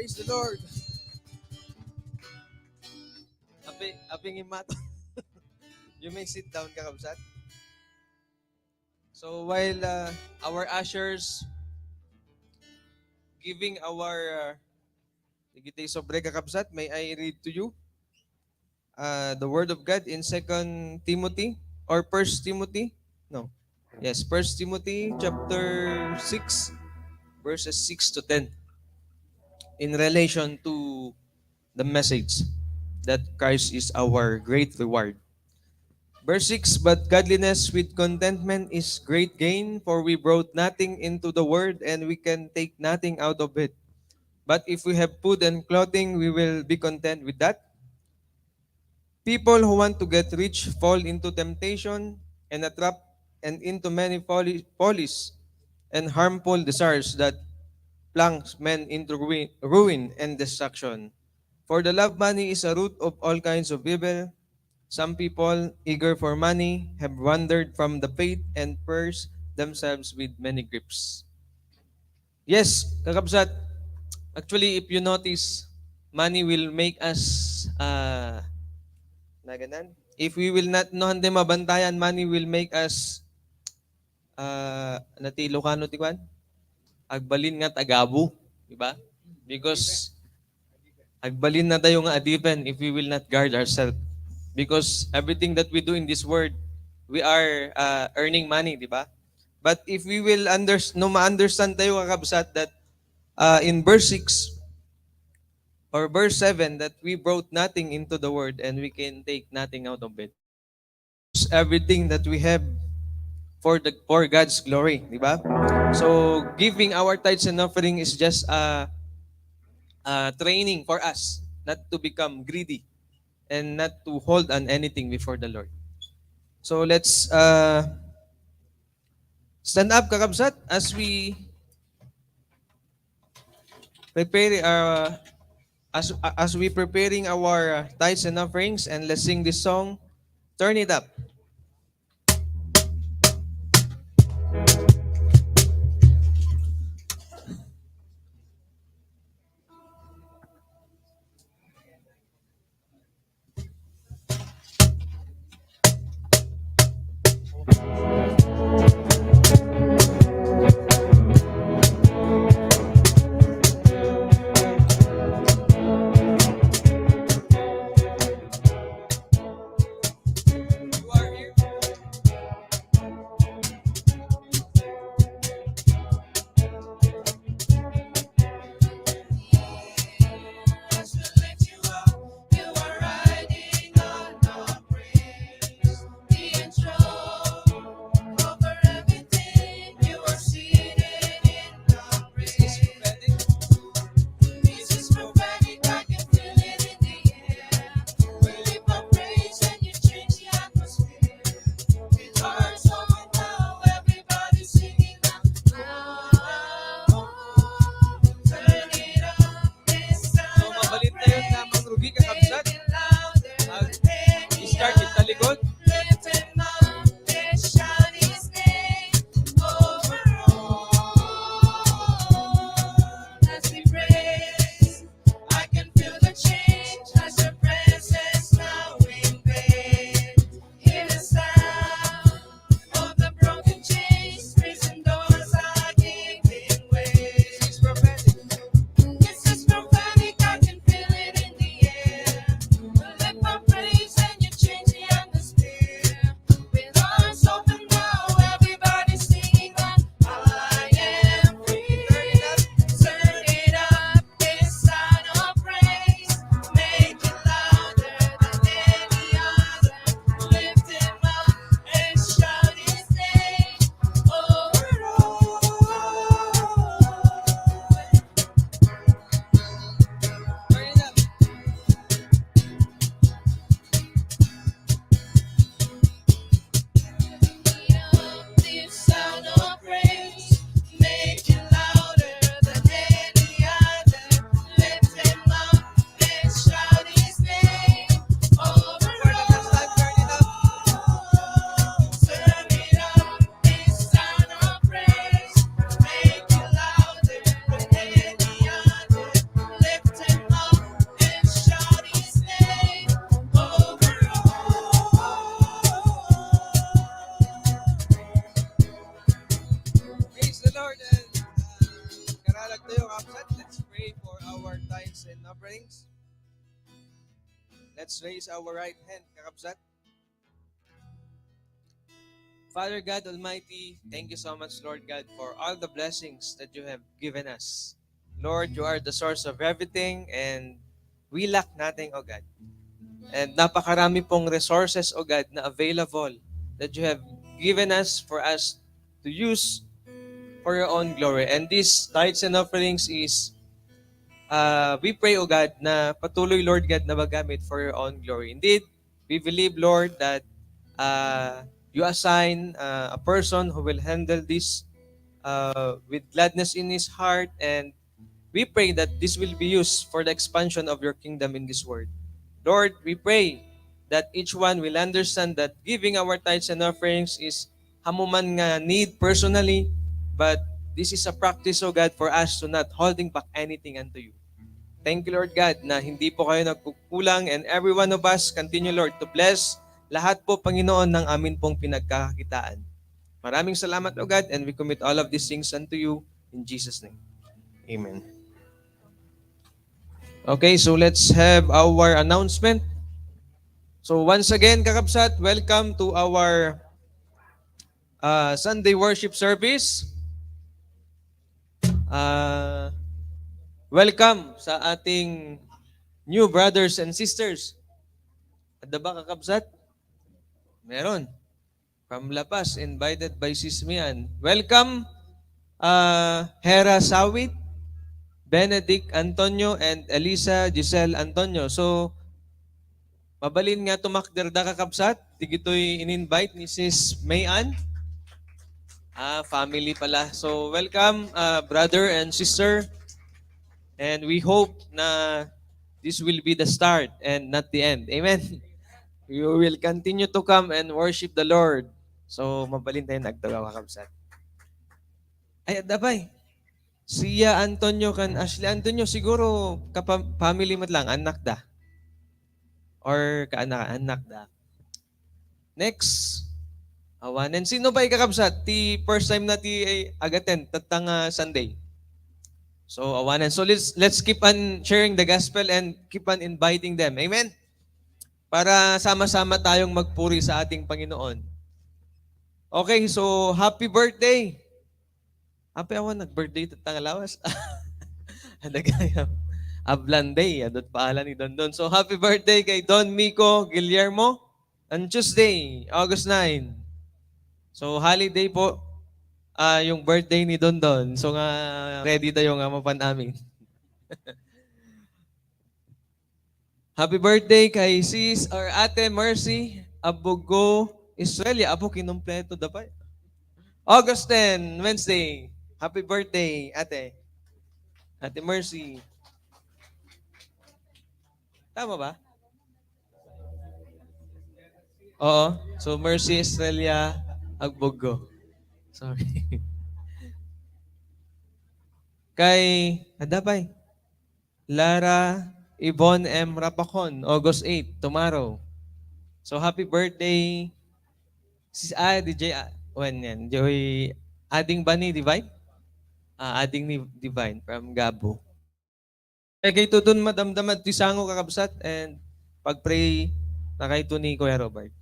Praise the Lord. Api, api nga imato. You may sit down, kakabsat. So while uh, our ushers giving our uh, digiti sobre, kakabsat, may I read to you uh, the word of God in Second Timothy or First Timothy? No. Yes, First Timothy chapter six, verses six to ten, in relation to the message that Christ is our great reward. Verse six, "But godliness with contentment is great gain, for we brought nothing into the world, and we can take nothing out of it. But if we have food and clothing, we will be content with that." People who want to get rich fall into temptation and a trap and into many folly, follies and harmful desires that plunge men into ruin, ruin and destruction. For the love of money is a root of all kinds of evil. Some people, eager for money, have wandered from the faith and pierced themselves with many griefs. Yes, kakabsat. Actually, if you notice, money will make us uh, naganan. If we will not know hande mabantayan, money will make us uh, nati Ilocano ti kwan? Agbalin nga tagabu, di ba? Because agbalin na tayo nga adipen if we will not guard ourselves. Because everything that we do in this world, we are uh, earning money, di ba? But if we will understand, no, ma-understand tayo, kakabsat, that uh, in verse six or verse seven, that we brought nothing into the world and we can take nothing out of it. Everything that we have for the for God's glory, di ba? So giving our tithes and offering is just a, a training for us not to become greedy and not to hold on anything before the Lord. So let's uh, stand up, kakabsat, as we prepare uh, as as we preparing our uh, tithes and offerings, and let's sing this song. Turn it up. You are Kalag tayo, kakabsat. Let's pray for our tithes and offerings. Let's raise our right hand, kakabsat. Father God Almighty, thank you so much, Lord God, for all the blessings that you have given us. Lord, you are the source of everything and we lack nothing, O God. And napakarami pong resources, O God, na available that you have given us for us to use for your own glory. And these tithes and offerings is, uh, we pray, O God, na patuloy, Lord God, na magamit for your own glory. Indeed, we believe, Lord, that, uh, you assign, uh, a person who will handle this, uh, with gladness in his heart, and we pray that this will be used for the expansion of your kingdom in this world. Lord, we pray that each one will understand that giving our tithes and offerings is amo man nga need personally, but this is a practice, O God, for us to not holding back anything unto you. Thank you, Lord God, na hindi po kayo nagkukulang, and every one of us, continue, Lord, to bless lahat po, Panginoon, ng amin pong pinagkakakitaan. Maraming salamat, O God, and we commit all of these things unto you in Jesus' name. Amen. Okay, so let's have our announcement. So once again, kakabsat, welcome to our, uh, Sunday worship service. Uh, welcome sa ating new brothers and sisters. Adda ba, kakabsat? Meron. From La Paz, invited by Sis Mian. Welcome, uh, Hera Sawit, Benedict Antonio, and Elisa Giselle Antonio. So, mabalin nga tumakder da, kakabsat, digitoy in-invite ni Sis May Ann. Ah, family pala. So, welcome, uh, brother and sister. And we hope na this will be the start and not the end. Amen. You will continue to come and worship the Lord. So, mabalin tayo nagtagaw, kakabsat. Ay, adda pay. Sia Antonio kan Ashley Antonio, siguro kapam-, family met lang, anak da. Or kaanak, anak da. Next. Awanen. Sino pay, kakabsat? Ti first time na ti, ay, agaten, tatta nga Sunday. So, awanen. So, let's, let's keep on sharing the gospel and keep on inviting them. Amen? Para sama-sama tayong magpuri sa ating Panginoon. Okay, so happy birthday. Apay awan nag-birthday tatta nga lawas. Ano kaya? Ablanday, adut paala ni Dondon. So happy birthday kay Don Miko Guillermo. On Tuesday, August nine. So holiday po, ah, yung birthday ni Dondon. So nga ready tayo nga mapan amin. Happy birthday kay Sis or Ate Mercy Abugo Estrella. Apo, kinumpleto da pay. August ten, Wednesday. Happy birthday, Ate. Ate Mercy. Tama ba? Oo. So, Mercy Estrella Agbogo. Sorry. Kay, ada pay? Lara Yvonne M Rapacon, August eight, tomorrow. So, happy birthday. Sis, ah, D J, ah, wen yan. Joy, ading ba ni Divine? Ah, ading ni Divine from Gabo. Eh, kay tutun madamdam ti sango, kakabsat, and pag-pray na kayto ni Kuya Robert.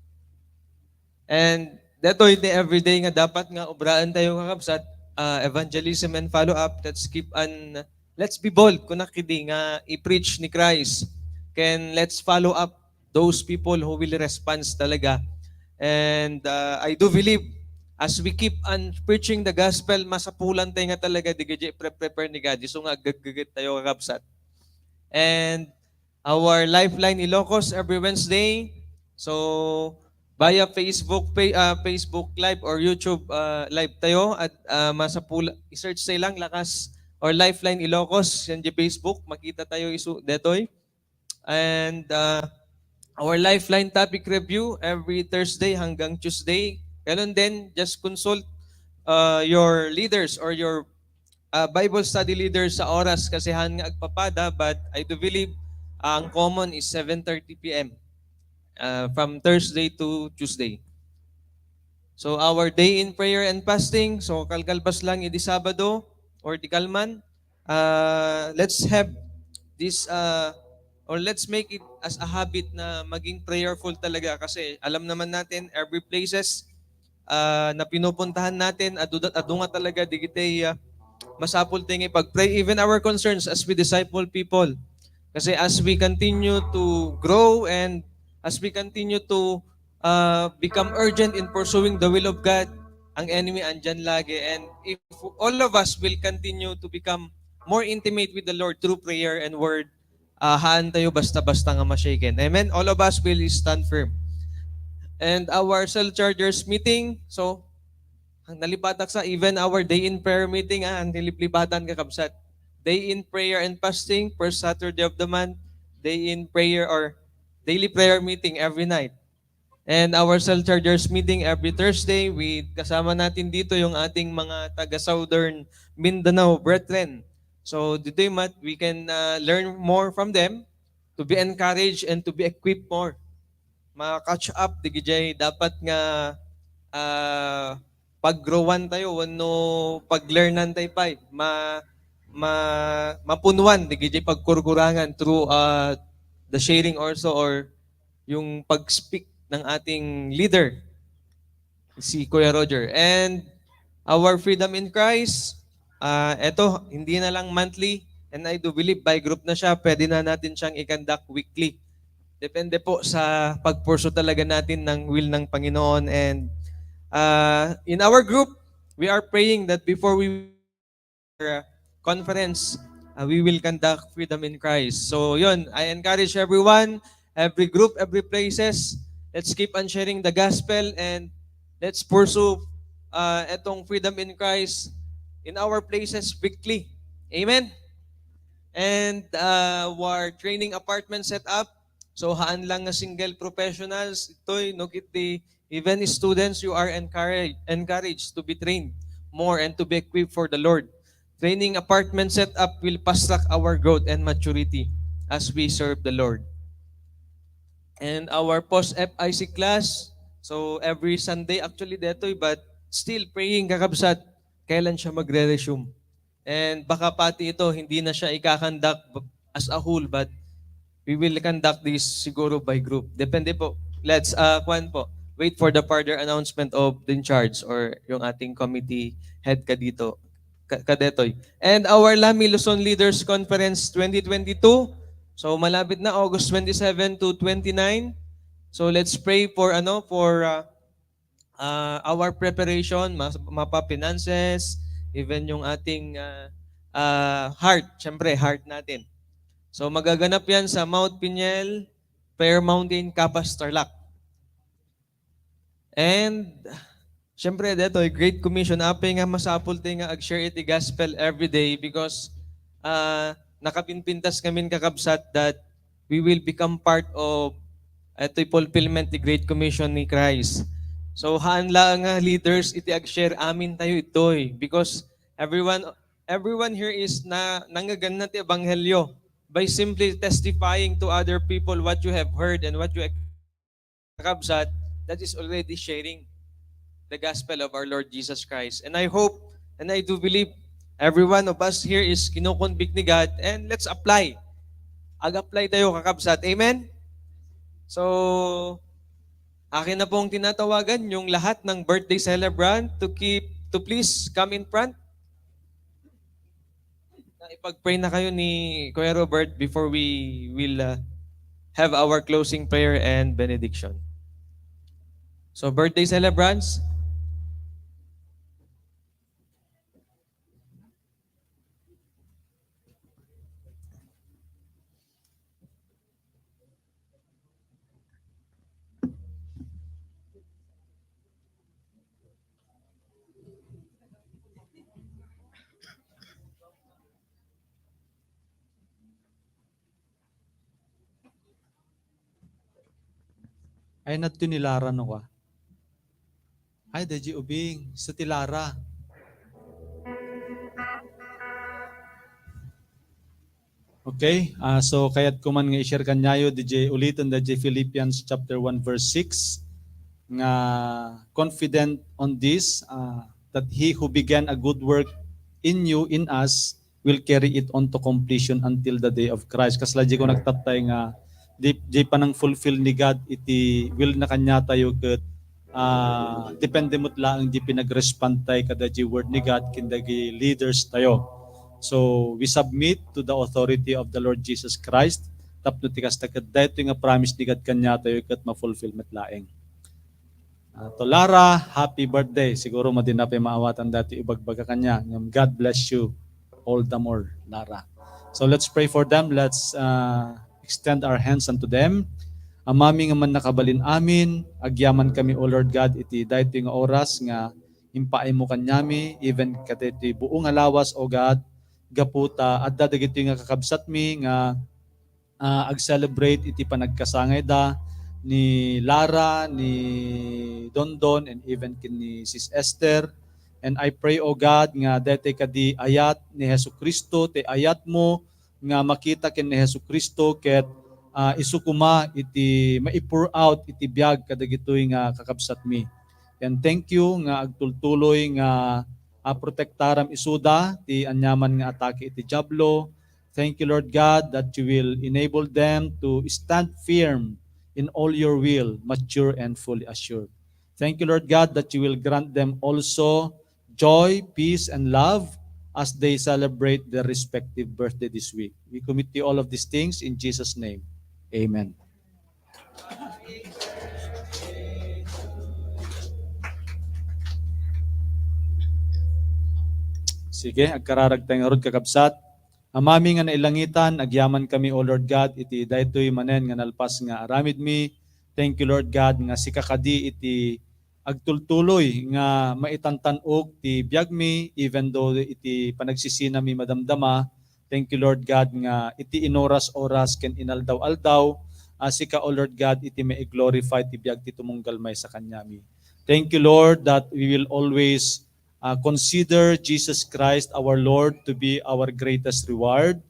And detoy ti everyday nga dapat nga obraan tayo, kakabsat, ah, evangelism and follow-up. Let's keep on, let's be bold, kuna kidi nga i-preach ni Christ. Ken let's follow up those people who will respond talaga. And, uh, I do believe, as we keep on preaching the gospel, masapulan tayo nga talaga di gajay pre-prepare ni God. Isu nga agagagit tayo, kakabsat. And our Lifeline Ilocos every Wednesday. So, via Facebook pa-, uh, Facebook Live or YouTube, uh, Live tayo. At, uh, masapul-, i-search tayo lang, Lakas or Lifeline Ilocos. Yan di Facebook. Makita tayo isu, detoy. And, uh, our Lifeline topic review every Thursday hanggang Tuesday. Ganun din, just consult, uh, your leaders or your, uh, Bible study leaders sa oras kasi han nga agpapada, but I do believe, uh, ang common is seven thirty P M, uh, from Thursday to Tuesday. So our day in prayer and fasting, so kalkalpas lang idi Sabado or di kalman, uh, let's have this, uh, or let's make it as a habit na maging prayerful talaga, kasi alam naman natin, every places, ah, na pinupuntahan natin, adu, adu nga talaga digiti, ah, masapul ti nga ipag-pray, even our concerns as we disciple people. Kasi as we continue to grow and as we continue to, ah, become urgent in pursuing the will of God, ang enemy andyan lagi. And if all of us will continue to become more intimate with the Lord through prayer and word, ah, haan tayo basta-basta nga ma-shaken. Amen? All of us will stand firm. And our cell chargers meeting, so, ang nalipatak sa, even our day in prayer meeting, ah, ang niliplipatan, kakabsat. Day in prayer and fasting, first Saturday of the month, day in prayer or daily prayer meeting every night. And our cell chargers meeting every Thursday with, kasama natin dito yung ating mga taga Southern Mindanao brethren. So, ditoy mat, we can, uh, learn more from them to be encouraged and to be equipped more. Ma-catch up, digijay dapat nga, uh, pag-growan tayo, wenno pag-learnan tayo pa, ma, ma, mapunuan, digijay pagkurkurangan through, uh, the sharing also or yung pag-speak ng ating leader, si Kuya Roger. And our Freedom in Christ, ah, eto, hindi na lang monthly, and I do believe by group na siya, pwede na natin siyang i-conduct weekly. Depende po sa pagpurso talaga natin ng will ng Panginoon. And, ah, in our group, we are praying that before we uh, conference, uh, we will conduct Freedom in Christ. So, yun, I encourage everyone, every group, every places, let's keep on sharing the gospel and let's pursue, uh, etong Freedom in Christ in our places weekly. Amen? And, uh, our training apartment set up. So, haan lang nga single professionals, itoy, no, kiti, even students, you are encouraged, encouraged to be trained more and to be equipped for the Lord. Training apartment setup will fast track our growth and maturity as we serve the Lord. And our post F I C class, so every Sunday actually detoy, but still praying, kakabsat, kailan siya magre-resume. And baka pati ito, hindi na siya ika-conduct b-, as a whole, but we will conduct this siguro by group. Depende po. Let's, ah, kwan po, wait for the further announcement of the in charge or yung ating committee head ka dito, ka-, kadetoy. And our Lami Luzon Leaders Conference twenty twenty-two. So, malapit na, August twenty-seven to twenty-nine. So, let's pray for, ano, for, ah, ah, our preparation, mas-, mapa finances, even yung ating, ah, ah, heart, syempre, heart natin. So, magaganap yan sa Mount Piniel, Prayer Mountain, Capas, Tarlac. And, syempre, detoy, Great Commission, apay nga masapul ti nga ag-share iti gospel every day because, ah, nakapinpintas ngamin, kakabsat, that we will become part of, itoy, fulfillment ti Great Commission ni Christ. So, haan laeng nga leaders iti ag-share, amin tayo itoy. Because everyone, everyone here is na, nangaganna ti ebanghelyo by simply testifying to other people what you have heard and what you ex-, kakabsat, that is already sharing the gospel of our Lord Jesus Christ. And I hope, and I do believe, every one of us here is kinukonvict ni God, and let's apply. Ag-apply tayo, kakabsat. Amen? So, akin na pong tinatawagan yung lahat ng birthday celebrant to keep, to please come in front. Na ipag-pray na kayo ni Kuya Robert before we will, uh, have our closing prayer and benediction. So, birthday celebrants, ay, natyo ni Lara, no, ka? Ay, daydi ubing. So, ti Lara. Okay, ah, so kayat ko man nga i-share kaniayo, D J, ulitan, D J, Philippians chapter one, verse six, nga, "Confident on this, ah, that he who began a good work in you, in us, will carry it on to completion until the day of Christ. Kasla di ko nagtattay nga di, di panang-fulfill ni God iti will na kaniatayo ket, ah, depende met laeng di pinag-respond tayo kada di word ni God ken dagiti leaders tayo. So, we submit to the authority of the Lord Jesus Christ tapno ti kasta ket daytoy nga promise ni God kaniatayo ket ma-fulfill met laeng. Ah, to Lara, happy birthday. Siguro madi na pay maawatan daytoy ibagbaga kaniak. Ngem God bless you all the more, Lara. So let's pray for them. Let's, uh, extend our hands unto them. Amami nga mannakabalin amin, agyamankami, O Lord God, iti daytoy nga oras nga impaaymo kaniami, even kadaytoy buo nga lawas, O God, gapu ta adda dagitoy nga kakabsatmi nga ah, ag-celebrate iti panagkasangayda ni Lara, ni Dondon, and even ken ni Sis Esther. And I pray, O God, nga daytoy kadi ayat ni Jesu-Cristo, ti ayatmo nga makita ken ni Jesu-Cristo, ket, ah, isu koma iti mai-pour out iti biag kadagitoy nga kakabsatmi. And thank you nga agtultuloy nga, ah, protektaram isuda ti aniaman nga atake iti Diablo, Thank you, Lord God, that you will enable them to stand firm in all your will, mature and fully assured. Thank you, Lord God, that you will grant them also joy, peace, and love as they celebrate their respective birthday this week. We commit to you all of these things in Jesus' name. Amen. Sige, agkararag tayo ngarud, kakabsat. Amami nga nailangitan, agyamankami, O Lord God, iti daytoy manen nga nalpas nga aramidmi. Thank you, Lord God, nga sika kadi iti agtultuloy nga maitantan-ok ti biagmi, even though iti panagsisinami madamdama. Thank you, Lord God, nga iti inoras-oras ken inaldaw-aldaw, a sika, O Lord God, iti mai-glorify ti biag ti tumunggal maysa kaniami. Thank you, Lord, that we will always uh, consider Jesus Christ our Lord to be our greatest reward.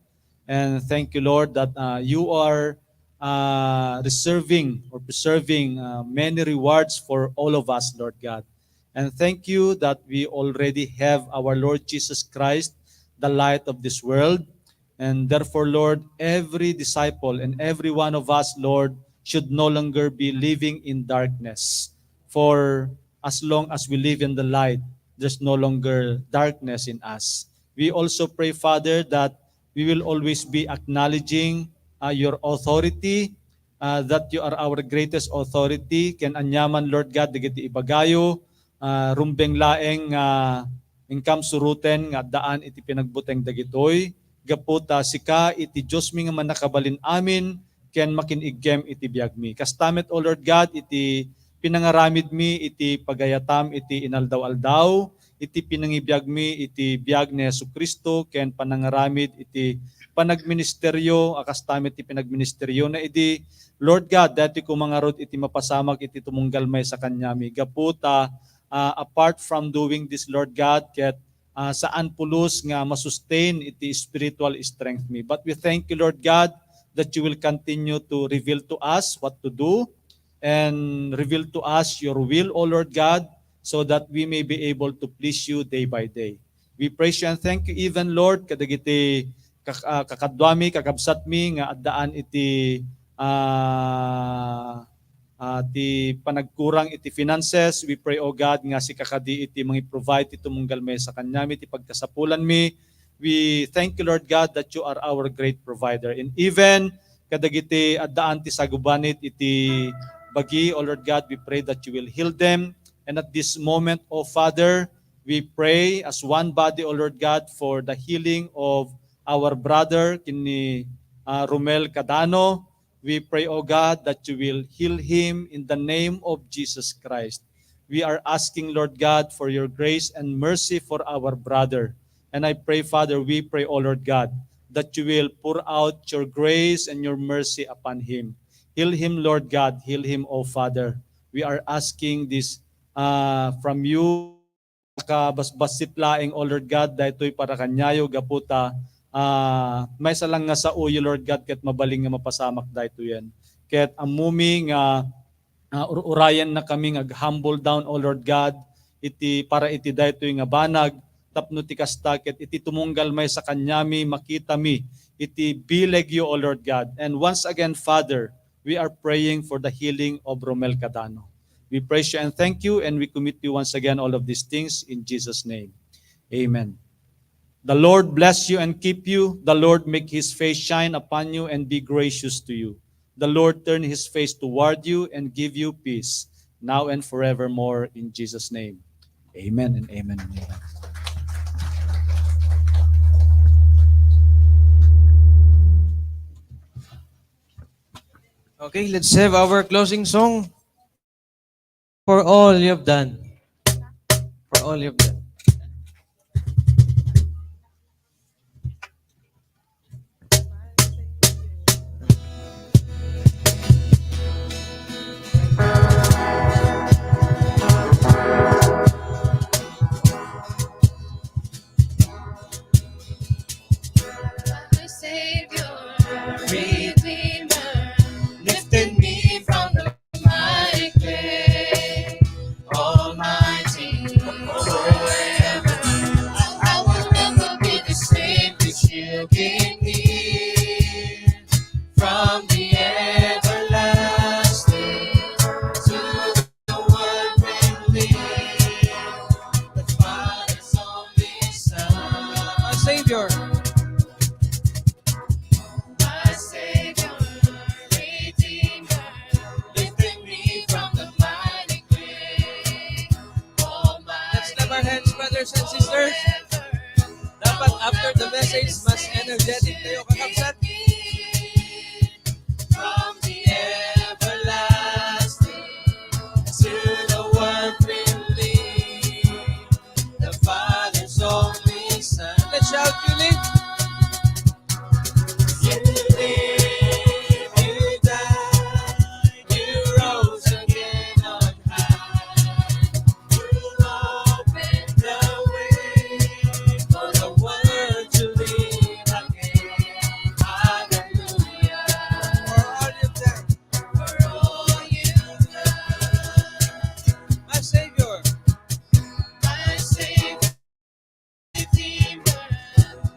And thank you, Lord, that, uh, you are, uh, reserving or preserving, uh, many rewards for all of us, Lord God. And thank you that we already have our Lord Jesus Christ, the light of this world. And therefore, Lord, every disciple and every one of us, Lord, should no longer be living in darkness. For as long as we live in the light, there's no longer darkness in us. We also pray, Father, that we will always be acknowledging, uh, your authority, uh, that you are our greatest authority. Ken aniaman, Lord God, dagiti ibagayo, uh, rumbeng laeng nga inkam suruten nga addaan iti pinagbuteng dagitoy. Gapu ta sika iti Diosmi nga mannakabalin amin, ken makin-igkem iti biagmi. Kasta met, O Lord God, iti pinangaramidmi iti pagayatam iti inaldaw-aldaw, iti pinangibiagmi iti biag ni Jesu-Cristo, ken panangaramid iti panagministeryo a kasta met ti pinagministeryona idi. Lord God, daytoy koma ngarud iti mapasamak iti tumunggal maysa kaniami. Gapu ta, ah, apart from doing this, Lord God, ket ah, saan pulos nga masustain iti spiritual strength mi. But we thank you, Lord God, that you will continue to reveal to us what to do and reveal to us your will, O Lord God, so that we may be able to please you day by day. We praise you and thank you even, Lord, kadagiti kak-, ah, kakaduami, kakabsatmi nga addaan iti, ah, ah, ti panagkurang iti finances. We pray, O God, nga sika kadi iti mangi-provide ti tumunggal maysa kaniami ti pagkasapulanmi. We thank you, Lord God, that you are our great provider. And even kadagiti addaan ti sagubanit iti bagi, O Lord God, we pray that you will heal them. And at this moment, O Father, we pray as one body, O Lord God, for the healing of our brother, ken ni, ah, Romel Cadano. We pray, O God, that you will heal him in the name of Jesus Christ. We are asking, Lord God, for your grace and mercy for our brother. And I pray, Father, we pray, O Lord God, that you will pour out your grace and your mercy upon him. Heal him, Lord God. Heal him, O Father. We are asking this, uh, from you. Nakabasbassit laeng, O Lord God, daytoy para kaniayo gapu ta, ah, maysa lang nga saoyo, Lord God, ket mabalin nga mapasamak daytoyen. Ket ammomi nga, ah, ur-urayennakami nga ag-humble down, O Lord God, iti, para iti daytoy nga banag, tapno ti kasta ket iti tumunggal maysa kaniami, makitami iti bilegyo, O Lord God. And once again, Father, we are praying for the healing of Romel Cadano. We praise you and thank you, and we commit to you once again all of these things in Jesus' name. Amen. The Lord bless you and keep you. The Lord make his face shine upon you and be gracious to you. The Lord turn his face toward you and give you peace, now and forevermore, in Jesus' name. Amen and amen and amen. Okay, let's have our closing song. For all you've done. For all you've done. My Savior, Redeemer, lifted me from the mighty clay. Almighty, forever, I will never be the same, 'cause you keep me from the everlasting to the world bringing. The Father's only Son. My Savior. My Savior, Redeemer, lifting me from the mighty grave. Let's clap our hands, brothers and sisters. Dapat after the message, mas energetic tayo, kakabsat. From the everlasting to the world believe, the Father's only Son. Let's shout, "You live." You live, you died, you rose again on high. You opened the way for the world to live again. Hallelujah. For all you've done. For all you've done. My Savior. My Savior. Redeemer,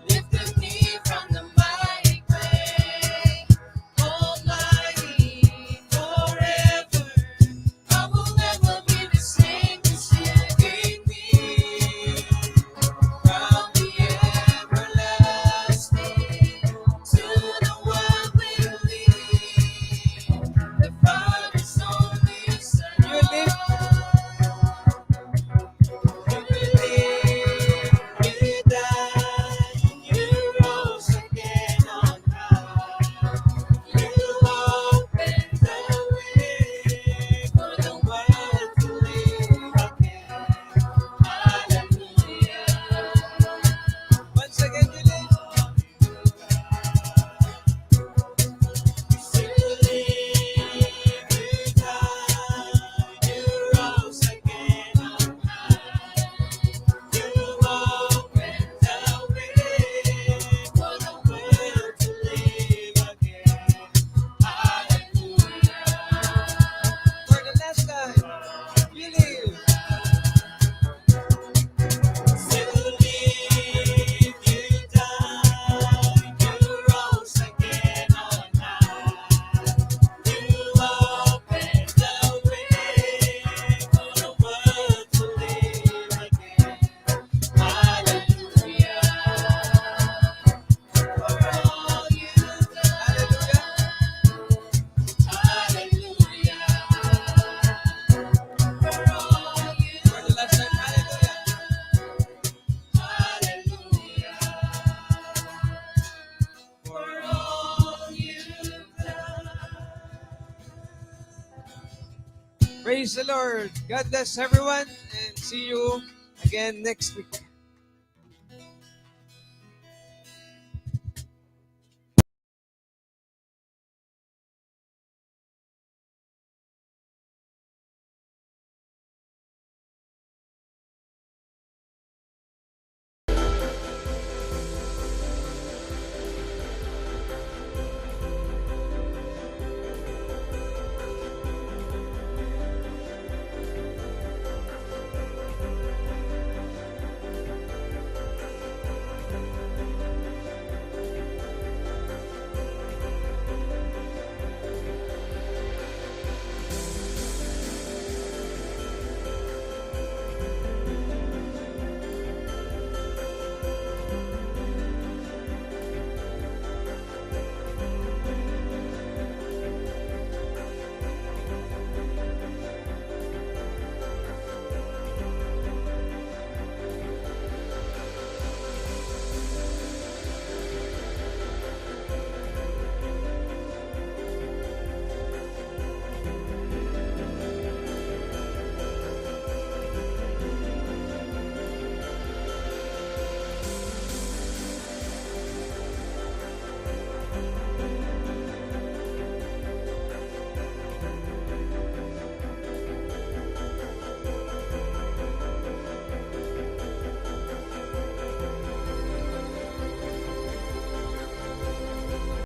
lifted me from the mighty grave. Almighty, forever, I will never be the same. You saving me from the everlasting to the world we live. The Father's only Son. You live. You live, you died, you rose again on high. You opened the way for the world to live again. Hallelujah. Once again, you live. For the last time, believe. Hallelujah. For the last time, hallelujah. Hallelujah. For all you've done. Praise the Lord. God bless everyone and see you again next week.